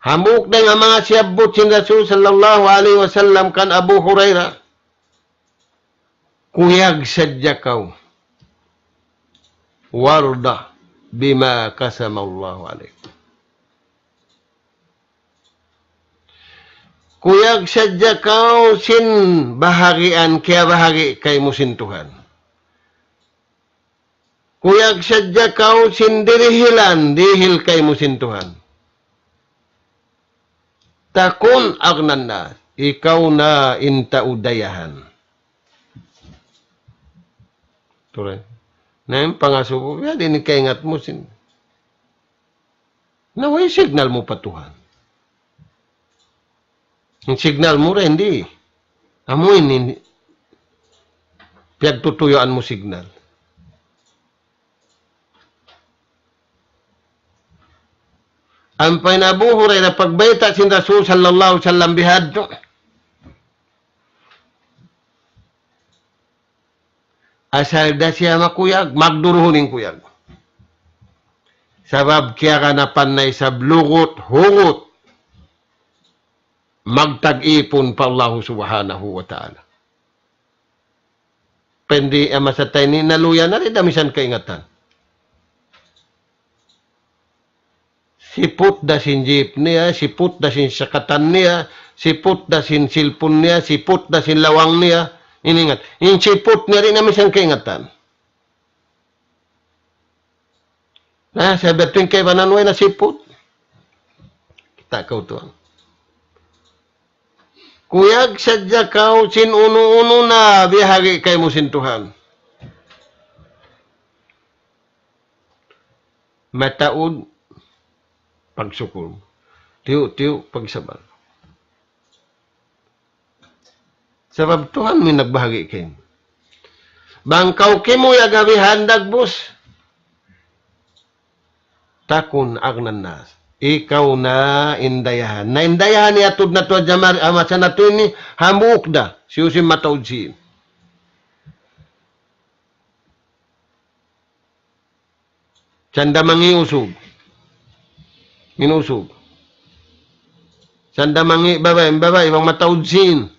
Hambuuk dayn ha manga siyabbut sin Rasul sallallahu alayhi wasallam kan Abu Hurairah. Kuyag sadja kaw. وارض بما قسم الله لك. Kuyag sadja kaw sin bahagian kiyabahagi' kaymu sin Tuhan. Kuyag sadja kaw sin dirihilan, dihil kaymu sin Tuhan. تكن أغنى الناس. Ikaw na in tau dayahan. Turay. Na in pangasubu, ya, di' ini kaingat mu sin. Na way signal mu pa Tuhan. In signal mu ra, di'. Amu ini, piyagtutuyuan mu signal. Ampa in Abu Hurairah pagbayta' sin Rasul sallallahu alayhi wasallam bihadtu. Asal da siya makuyag, magduruhun in kuyag. Sabab kiyaganapan na isab lugut, hugut, magtag-ipun pa Allahu Subhanahu wa Ta'ala. Pindi ama sa tayni naluya na rin da misan kaingatan. Siput da sin jeep niya, siput da sin sakatan niya, siput da sin cellphone niya, siput da sin lawang niya. Iningat. In siput niya di' na misan kaingatan. Na, sa' biya' tuud in kaibanan way na siput. Kita' kaw tuwan. Kuyag sadja kaw sin unu-unu na biyahagi' kaymu sin Tuhan. Mataud pagsukul. Tiyu'-tiyu' pagsabar. Sabab Tuhan mu in nagbahagi' kaymu. Bang kaw kimuyag ha bihan dagbus. تكن أغنى الناس. Ikaw na in dayahan. Na in dayahan niya tuud na tuwa jamar, ah, masa na tuud ini, hambuuk da. Siyu-siyu mataud sin. Sanda mangi' usug. Minusug. Sanda mangi' babai, babai, bang mataud sin.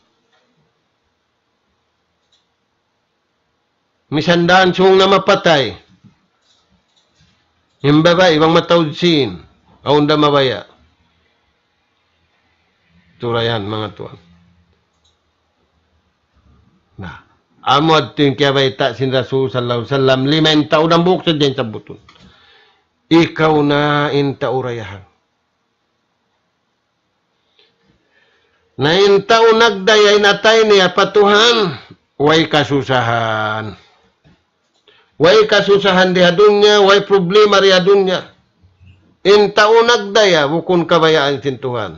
Misan da in sung na mapatay. In babai, bang mataud sin. Awn da mabaya'. Turayan, manga tuwan. Na, amu yadtu in kiyabayta' sin Rasul sallallahu alayhi wasallam, lima in tau dambuuk sadja in sabbutun. Ikaw na in tau dayahan. Na in tau nagdaya in atay niya pa Tuhan, way kasusahan. Way kasusahan di ha dunya, way problema di ha dunya. In tau nagdaya, bukun kabayaan sin Tuhan.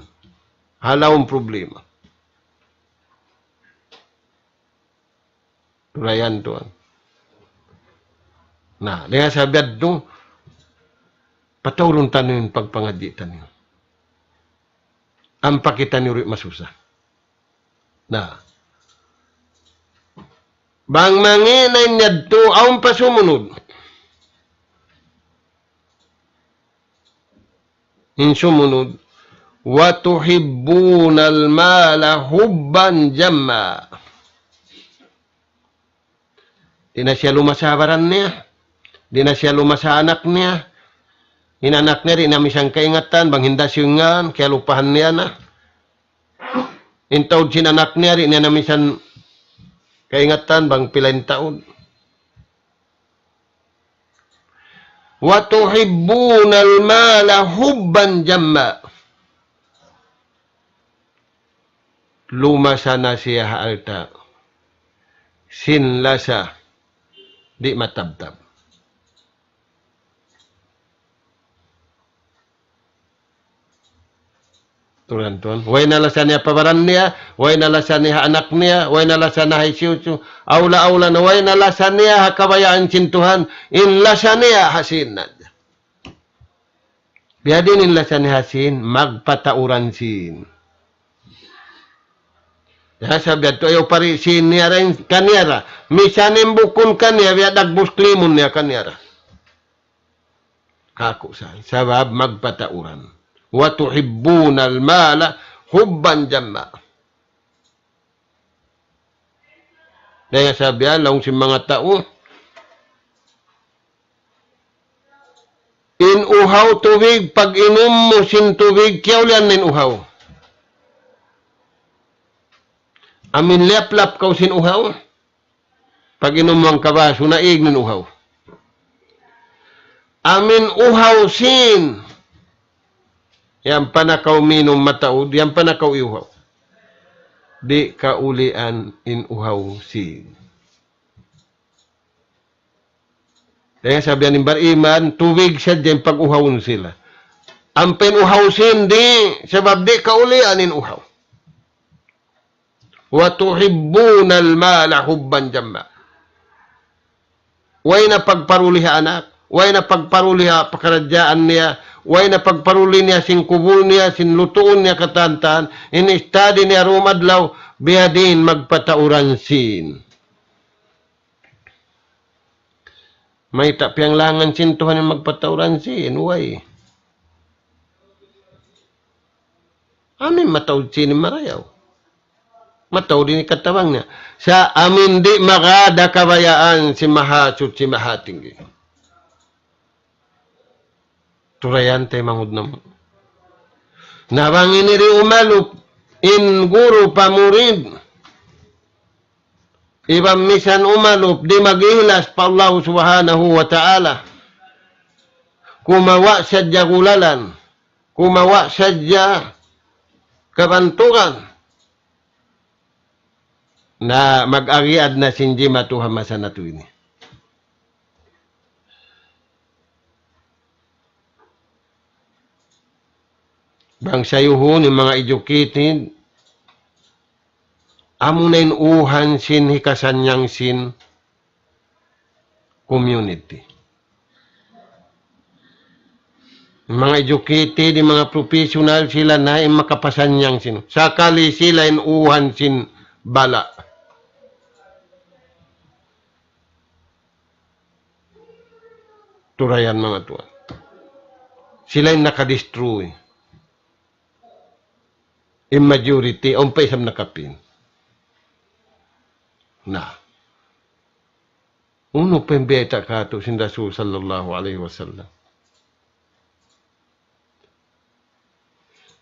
Halaum problema. Turayan tuwan. Na, dayn ha sabab yadtu, Pataurun taniyu in pagpangadji' taniyu. Ampa kitaniyu di' masusa. Na. Bang mangī' na in yadtu, awn pa sumunud. In sumunud, وتحبون المال حبا جما. Di' na siya lumasa baran niya. Di' na siya lumasa anak niya. In anak niya, di' na misan kaingatan, bang hinda siyu in ngan, kiyalupahan niya na. In taud sin anak niya, di' niya na misan kaingatan, bang pila in taud. وتحبون المال حبا جما. Lumasa na siya ha alta'. Sin lasa, di' matabtab. Turan-turan. Way na lasa niya pa baran niya, way na lasa niya ha anak niya, way na lasa niya ha hisiyu-siyu. Awla-awla na way na lasa niya ha kabayaan sin Tuhan, in lasa niya ha sīn na. Biyadiin in lasa niya ha sīn, magpatauran sīn. Ya, sabab yadtu ayaw pari sīn niya ra in kaniya ra. Misan in bukun kaniya, biya' dagbus klimun niya kaniya ra. Kāku' sa, sabab magpatauran. وتحبون المال حبا جما. Dayn ha sabab yan, laung sin manga tau, in uhaw tubig, pag-inum mu sin tubig, kiyaulian na in uhaw. Amin liyaplap kaw sin uhaw, pag-inum mu hangka basu, naig na in uhaw. Amin uhaw sīn, yan pa na kaw minum mataud, yan pa na kaw iyuhaw. Di' kaulian in uhaw sīn. Dayn ha sabab yan in bariman, tubig sadja in pag-uhawun sila. Ampa in uhaw sīn di', sabab di' kaulian in uhaw. وتحبون المال حبا جما. Way na pagparuli ha anak, way na pagparuli ha pakaradjaan niya, way na pagparuli niya sin kubul niya, sin lutuun niya katan-katan, in study niya dūm adlaw, biyadiin magpatauran sīn. Mayta' piyanglangan sin Tuhan in magpatauran sīn, way. Amin mataud sīn in marayaw. Mataud in katabang niya. Sa' amin di' magad ha kabayaan sin Mahasuchi Mahatinggi. Turayan taymanghud namu'. Na bang ini di' umalup, in guru pa murid. Iban misan umalup, di' mag-ihlas pa Allah Subhanahu wa Ta'ala. Kumawa' sadja gulalan. Kumawa' sadja kabantugan. Na mag-agiad na sin jimatu ha masa natu' ini. Bang sayuhun in manga educated, amuna in uhan sin hikasannyang sin community. In manga educated, in manga professional, sila na in makapasannyang sin. Sakali sila in uhan sin bala'. Turayan manga tuwan. Sila in nakadestroy. In majority, awn pa isab nakapin. Na. Unu pa in biyayta' kātu' sin Rasul sallallahu alayhi wasallam.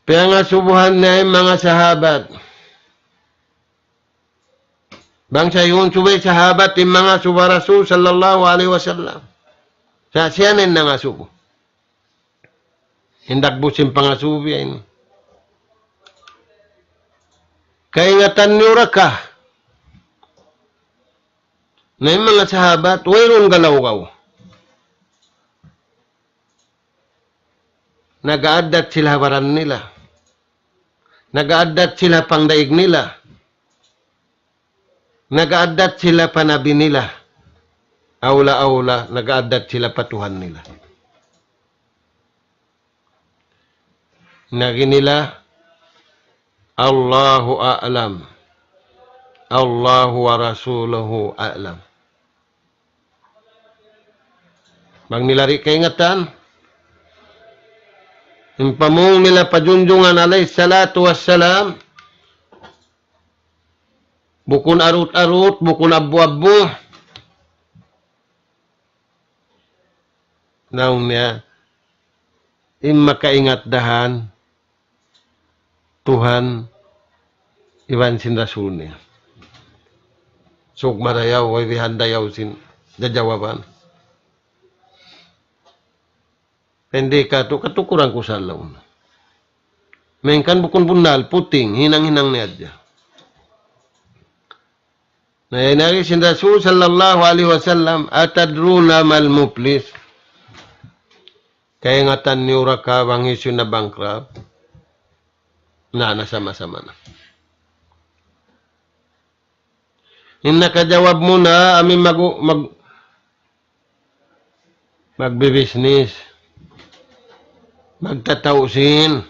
Piyangasubuhan niya in manga sahabat. Bang sayuhun subay sahabat in mangasubu ha Rasul sallallahu alayhi wasallam. Sa' siya na in nangasubu. Hindak busin pangasubu yan. Kaingatan niyu ra ka. Na in manga sahabat, wayruun galawgaw. Nag-aaddat sila ha baran nila. Nag-aaddat sila pangdaig nila. Nag-aaddat sila pa nabi nila. Awla-awla, nag-aaddat sila pa Tuhan nila. Nagi nila, "Allahu a'lam. Allahu wa rasuluhu a'lam." Bang nila di' kaingatan, in pamung nila pa Junjungan alayhi salatu wassalam, bukun arut-arut, bukun abbu-abbu. Laung niya, in makaingat dahan, Tuhan iban sin Rasul niya. Sug marayaw, way bihan dayaw sin jajawaban. Pendek katu', katukuran ku sa' laung. Malayngkan bukun bunnal, puting, hinang-hinang niya hadja. Na, in agi sin Rasul sallallahu alayhi wasallam, "Atadruna mal muflis?" Kaingatan niyu ra ka bang hisiyu in na-bankrupt? Na, nasama-sama na. In nakajawab muna, amu in mag-, mag-, magbibisnis, magtatau sin.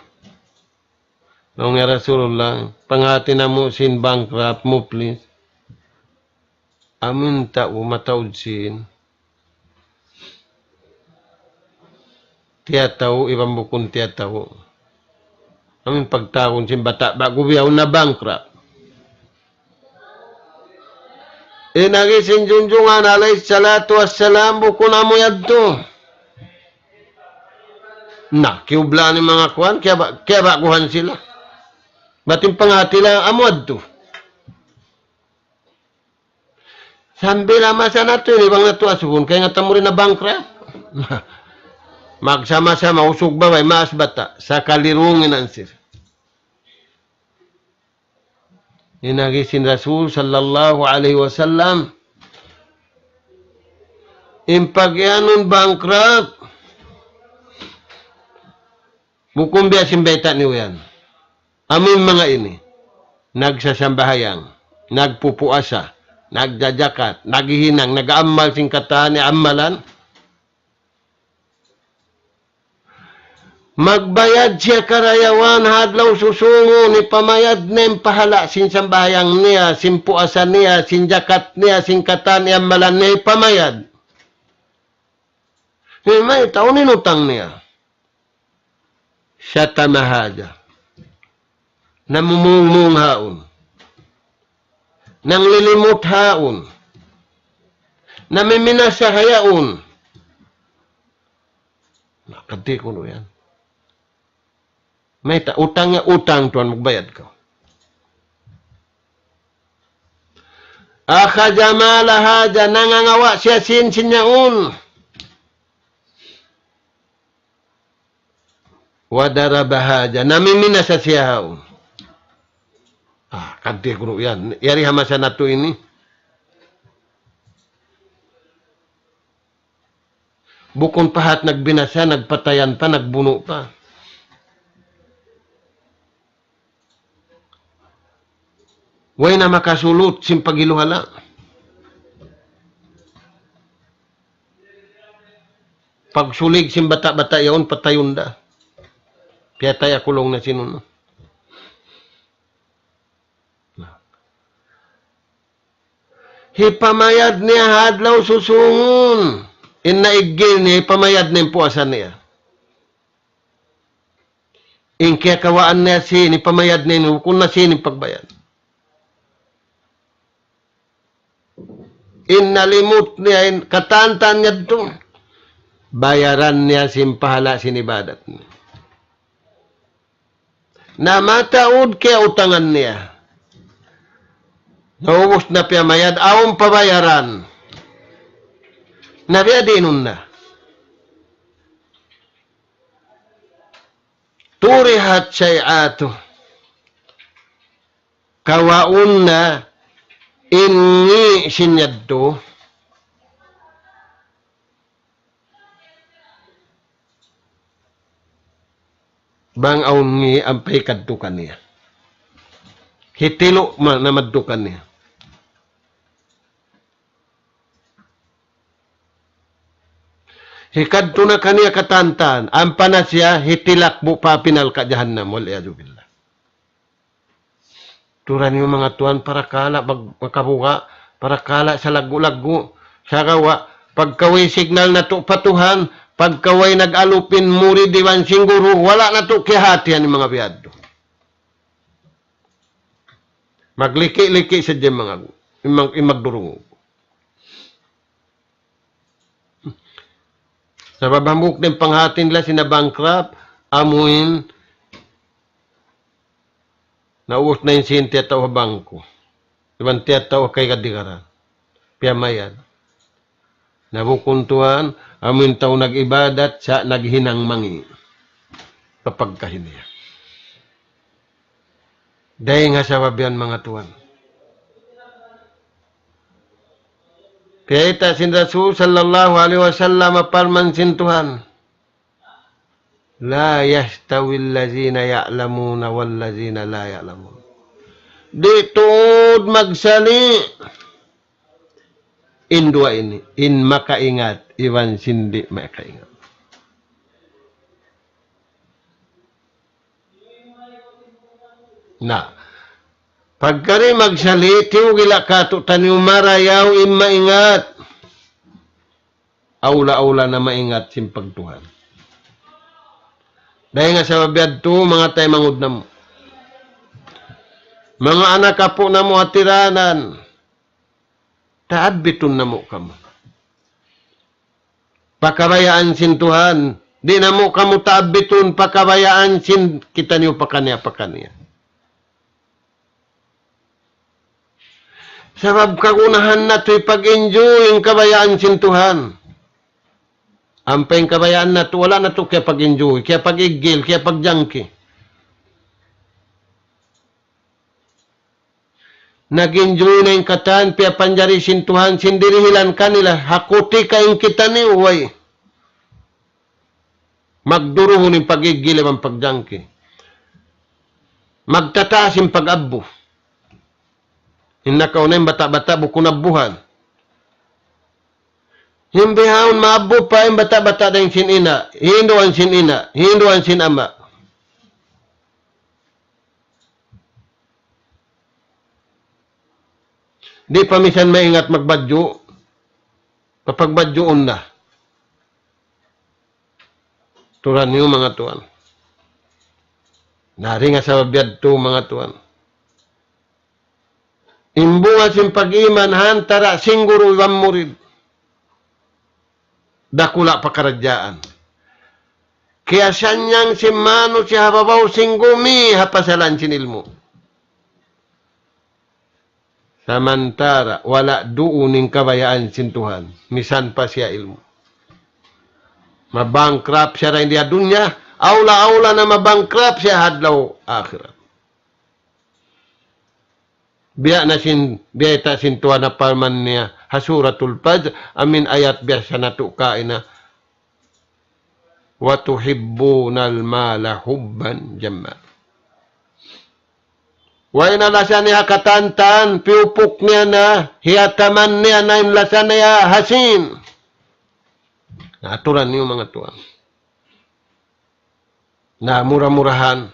Laung niya, "Ya Rasulullah, panghati namu' sin bankrupt, muflis, amu in tau mataud sin tiyatau iban bukun tiyatau. Amu in pagtawagun sin bata' ba'gu bihaun na bankrupt." In agi sin Junjungan alayhi salatu wassalam, "Bukun amu yadtu." Na, kiyublaan in manga kuwan, kiyaba-, kiyaba'guhan sila. Bat in panghati nila, amu yadtu. Sambil masa natu' ini bang natu' asubun, kaingatan mu di' na bankrupt. Magsama-sama, usug babai, maas bata', sakali rungin ansir. In agi sin Rasul sallallahu alayhi wasallam, in pag-iyanun bankrupt, bukun biya' sin bayta' niyu yan. Amu in manga ini, nagsasambahayang, nagpupuasa, nagjajakat, naghihinang, nag-amal sin katan niya amalan, magbayad siya karayawan ha adlaw susungun, hipamayad niya in pahala' sin sambahayang niya, sin puasa niya, sin jakat niya, sin katan iyamalan niya, hipamayad. Mayta', unu in utang niya? Siyatama hadja. Namumungmung haun. Nanglilimut haun. Namiminasa hayaun. Makadi kunu' yan. Mayta', utang niya utang, tuwan, magbayad kaw. Akhadha mala hadha, nangangawa' siya sin, sin yaun. Wa daraba hadha, namiminasa siya haun. Ah, kadi kunu' yan. Yari ha masa natu' ini. Bukun pa hat nagbinasa, nagpatayan pa, nagbunu' pa. Way na makasulut sin paghiluhala'. Pagsulig sin bata'-bata' yaun, patayun da. Piyatay ha kulung na sin unu. Hipamayad niya ha adlaw susungun. In naigil niya, hipamayad niya in puasa niya. In kiyakawaan niya sin, hipamayad niya, bukun na sin in pagbayad. In nalimut niya, in katantan niya tu, bayaran niya sin pahala' sin ibadat niya. Na mataud kiyautangan niya. Naubus na piyamayad, awn pa bayaran. Na biya' diin na. Turihat shay'atuhu. Kawaun na in ngi' sin yadtu. Bang awn ngi' ampa hikadtu kaniya. Hitilu' ma-, na madtu kaniya. Hikadtu na kaniya katantan, ampa na siya hitilak bu pa api narka' jahannam, wal iyadhu billah. Turan niyu manga tuwan, parakala' mag-, makabuga', parakala' salaggu'-laggu', sagawa', pagka way signal natu' pa Tuhan, pagka way nag-alup in murid iban sin guru, wala' natu' kiyahatihan in manga biyadtu. Magliki-liki sadja in manga, in mag-, in magdurungug. Sabab hambuuk da in panghati nila sin na-bankrupt, amuin naubus na in sīn tiyatau ha bangko. Iban tiyatau ha kaigaddigaran. Piyamayad. Na bukun tuwan, amuin tau nag-ibadat, sa' naghinang mangi'. Kapagkahi niya. Dayn ha sabab yan, manga tuwan. Kiyita' sin Rasul sallallahu alayhi wasallam, parman sin Tuhan, لا يستوي الذين يعلمون والذين لا يعلمون. Di' tuud magsali' in duwa ini, in makaingat, iban sin di' makaingat. Na, pagka di' magsali', tiyugila' kātu'niyu marayaw in maingat. Awla-awla na maingat sin pagtuhan. Dayn ha sabab yadtu, manga taymanghud namu'. Manga anak apu' namu' ha tiranan. Taabbitun namu' kamu pa kabayaan sin Tuhan. Di' namu' kamu taabbitun pa kabayaan sin kitaniyu pakaniya-pakaniya. Sabab kagunahan natu' in pag-enjoy in kabayaan sin Tuhan. Ampa in kabayaan natu', wala' natu' kiyapag-enjoy, kiyapag-iggil, kiyapagjangki. Nag-enjoy na in katan, piyapanjari sin Tuhan, sin dirihilan kanila, ha kutika in kitaniyu, way. Magduruhun in pag-iggil iban pagjangki. Magtataas in pag-abbu. In nakauna in bata'-bata' bukun abbuhan. In bihaun maabbu pa in bata'-bata' dayn sin ina', hinduan sin ina', hinduan sin ama'. Di' pa misan maingat magbadju', papagbadjuun na. Turan niyu manga tuwan. Na, dayn ha sabab yadtu manga tuwan. In bunga sin pag-iman ha antara' sin guru iban murid. Dakula' pakaradjaan. Kiyasannyang sin manusiya' ha babaw sin gumi ha pasalan sin ilmu'. Samantara' wala' duun in kabayaan sin Tuhan, misan pa siya ilmu'. Ma-bankrupt siya dayn di ha dunya, awla-awla na ma-bankrupt siya ha adlaw akhirat. Biya' na sin, biyayta' sin Tuhan ha parman niya ha Suratul Fajr, amuin ayat biyasa natu' kaina, وتحبون المال حبا جما. Way na lasa niya katantan, piyupuk niya na, hiyataman niya na in lasa niya ha sīn. Na, turan niyu manga tuwan. Na, mura-murahan.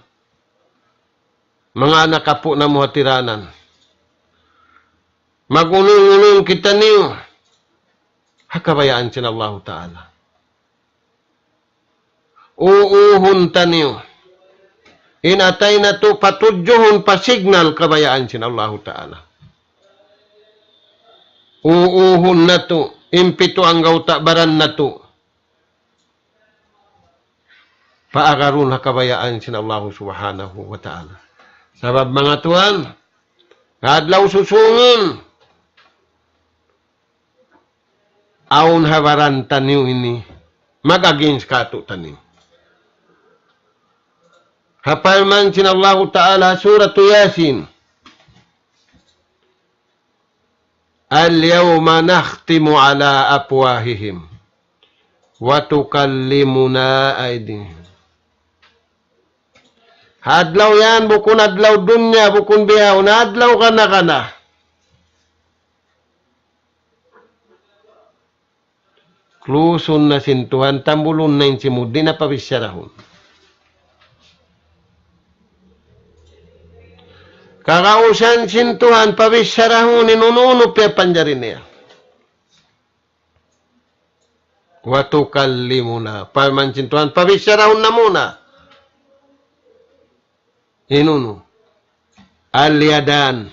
Manga anak apu' namu' ha tiranan. Mag-unung-unung kitaniyu ha kabayaan sin Allahu Ta'ala. Uuhun taniyu. In atay natu' patudjuhun pa signal kabayaan sin Allahu Ta'ala. Uuhun natu', in pitu anggawta' baran natu'. Paagarun ha kabayaan sin Allahu Subhanahu wa Ta'ala. Sabab manga tuwan, adlaw susūngun, awn ha baran taniyu ini, mag-against kātu'niyu. Ha parman sin Allahu Ta'ala, Suratu Yasin, اليوم نختم على أفواههم وتكلمنا أيديهم. Ha adlaw yan, bukun adlaw dunya, bukun bihaun, adlaw kana-kana. Lusun na sin Tuhan, tambulun na in simud, di' na pabichara hun. Kagausan sin Tuhan, pabichara hun in unu-unu piyapanjari niya. Wa tukallimuna. Parman sin Tuhan, pabichara hun na muna. In unu. Al-yadan.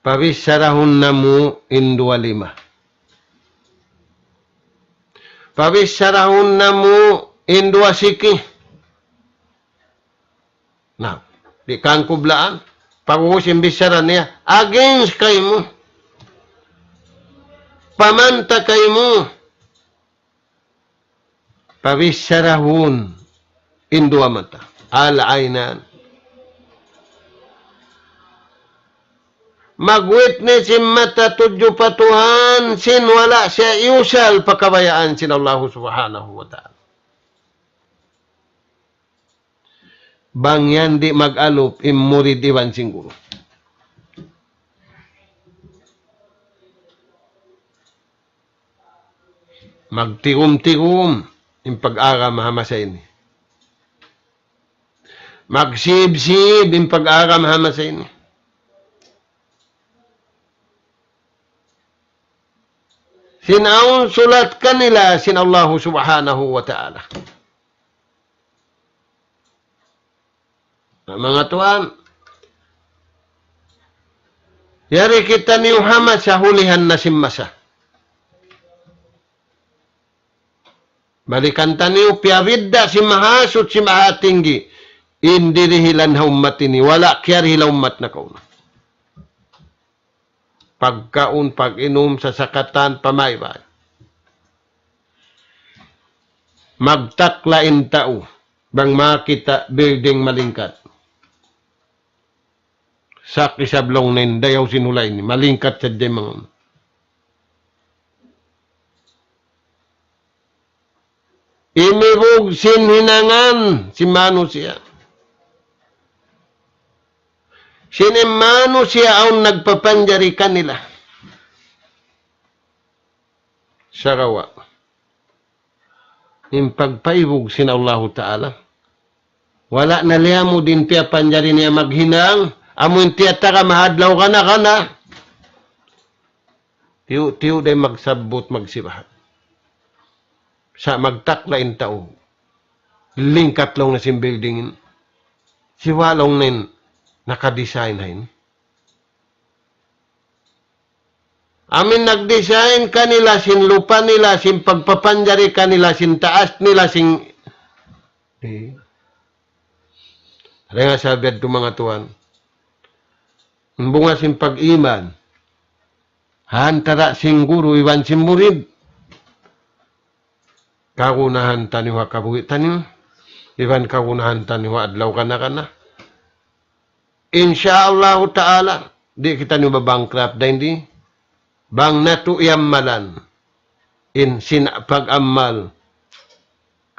Pabichara hun namu' in duwa lima. Pabichara hun namu' in duwa siki. Na, di' kangkublaan. Pag'ubus in bichara niya, against kaymu. Pamanta kaymu. Pabichara hun in duwa mata. Al-aynan. Mag-witness in mata tudju pa Tuhan sin wala' siya iyusal pa kabayaan sin Allahu Subhanahu wa Ta'ala. Bang yan di' mag-alup in murid iban sin guru. Magtigum-tigum in pag-agama ha masa ini. Magsib-sib in pag-agama ha masa ini. Sin awn sulat kanila sin Allahu Subhanahu wa Ta'ala. Na, manga tuwan, yari kitaniyu ha masa hulihan na sin masa. Balikan taniyu, piyabidda' sin Mahasuchi Mahatinggi in dirihilan ha ummat ini, wala' kiyarihil ha ummat nakauna. Pagkaun, pag-inum, sasakatan, pamaybay. Magtakla in tau, bang makakita' building malingkat. Sa' isab laung niya in dayaw sin hula' ini, malingkat sadja in manga unu. Imibug sin hinangan sin manusiya'. Sin in manusiya' awn nagpapanjari kanila. Sagawa' in pagpaibug sin Allahu Ta'ala, wala' na liyamud in piyapanjari niya maghinang, amu in tiyatara mahadlaw kana-kana. Tiyu'-tiyu' da in magsabbut magsibahat. Sa' magtakla in tau. Lingkat laung niya sin building ini. Siwa laung niya in nakadesign ha ini. Amu in nagdesign kanila, sin lupa nila, sin pagpapanjari kanila, sin taas nila, sin, eh. Dayn ha sabab yadtu manga tuwan. In bunga sin pag-iman. Ha antara' sin guru iban sin murid. Kagunahan taniyu ha kabuhi' taniyu. Iban kagunahan taniyu ha adlaw kana-kana. Insya Allahu Ta'ala, di' kitaniyu ba-bankrupt dayn di. Bang natu' iyammalan in sin pag-ammal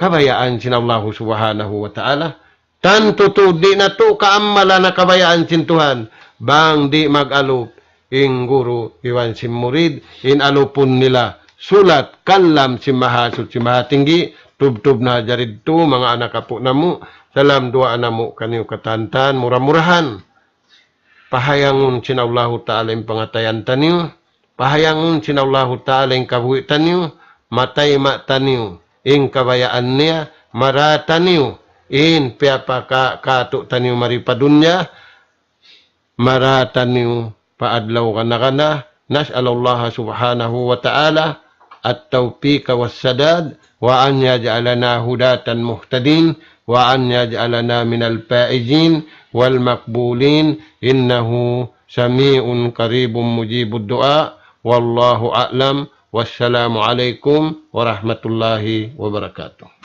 kabayaan sin Allahu Subhanahu wa Ta'ala. Tantu tuud di' natu' kaammalan ha kabayaan sin Tuhan. Bang di' mag-alup in guru iban sin murid, in alupun nila sulat kalam sin Mahasuchi Mahatinggi, tubtub na ha jari yadtu, manga anak apu' namu', salam duwaa namu' kaniyu katantan, mura-murahan. Pahayangun sin Allahu Ta'ala in pangatayan taniyu, pahayangun sin Allahu Ta'ala in kabuhi' taniyu, matayma' taniyu in kabayaan niya, mara taniyu in piyapaka-, katu' taniyu mari pa dunya, mara taniyu pa adlaw kana-kana. نسأل الله سبحانه وتعالى التوفيق والسداد، وأن يجعلنا هداة مهتدين، وأن يجعلنا من الفائزين والمقبولين، إنه سميع قريب مجيب الدعاء. والله أعلم، والسلام عليكم ورحمة الله وبركاته.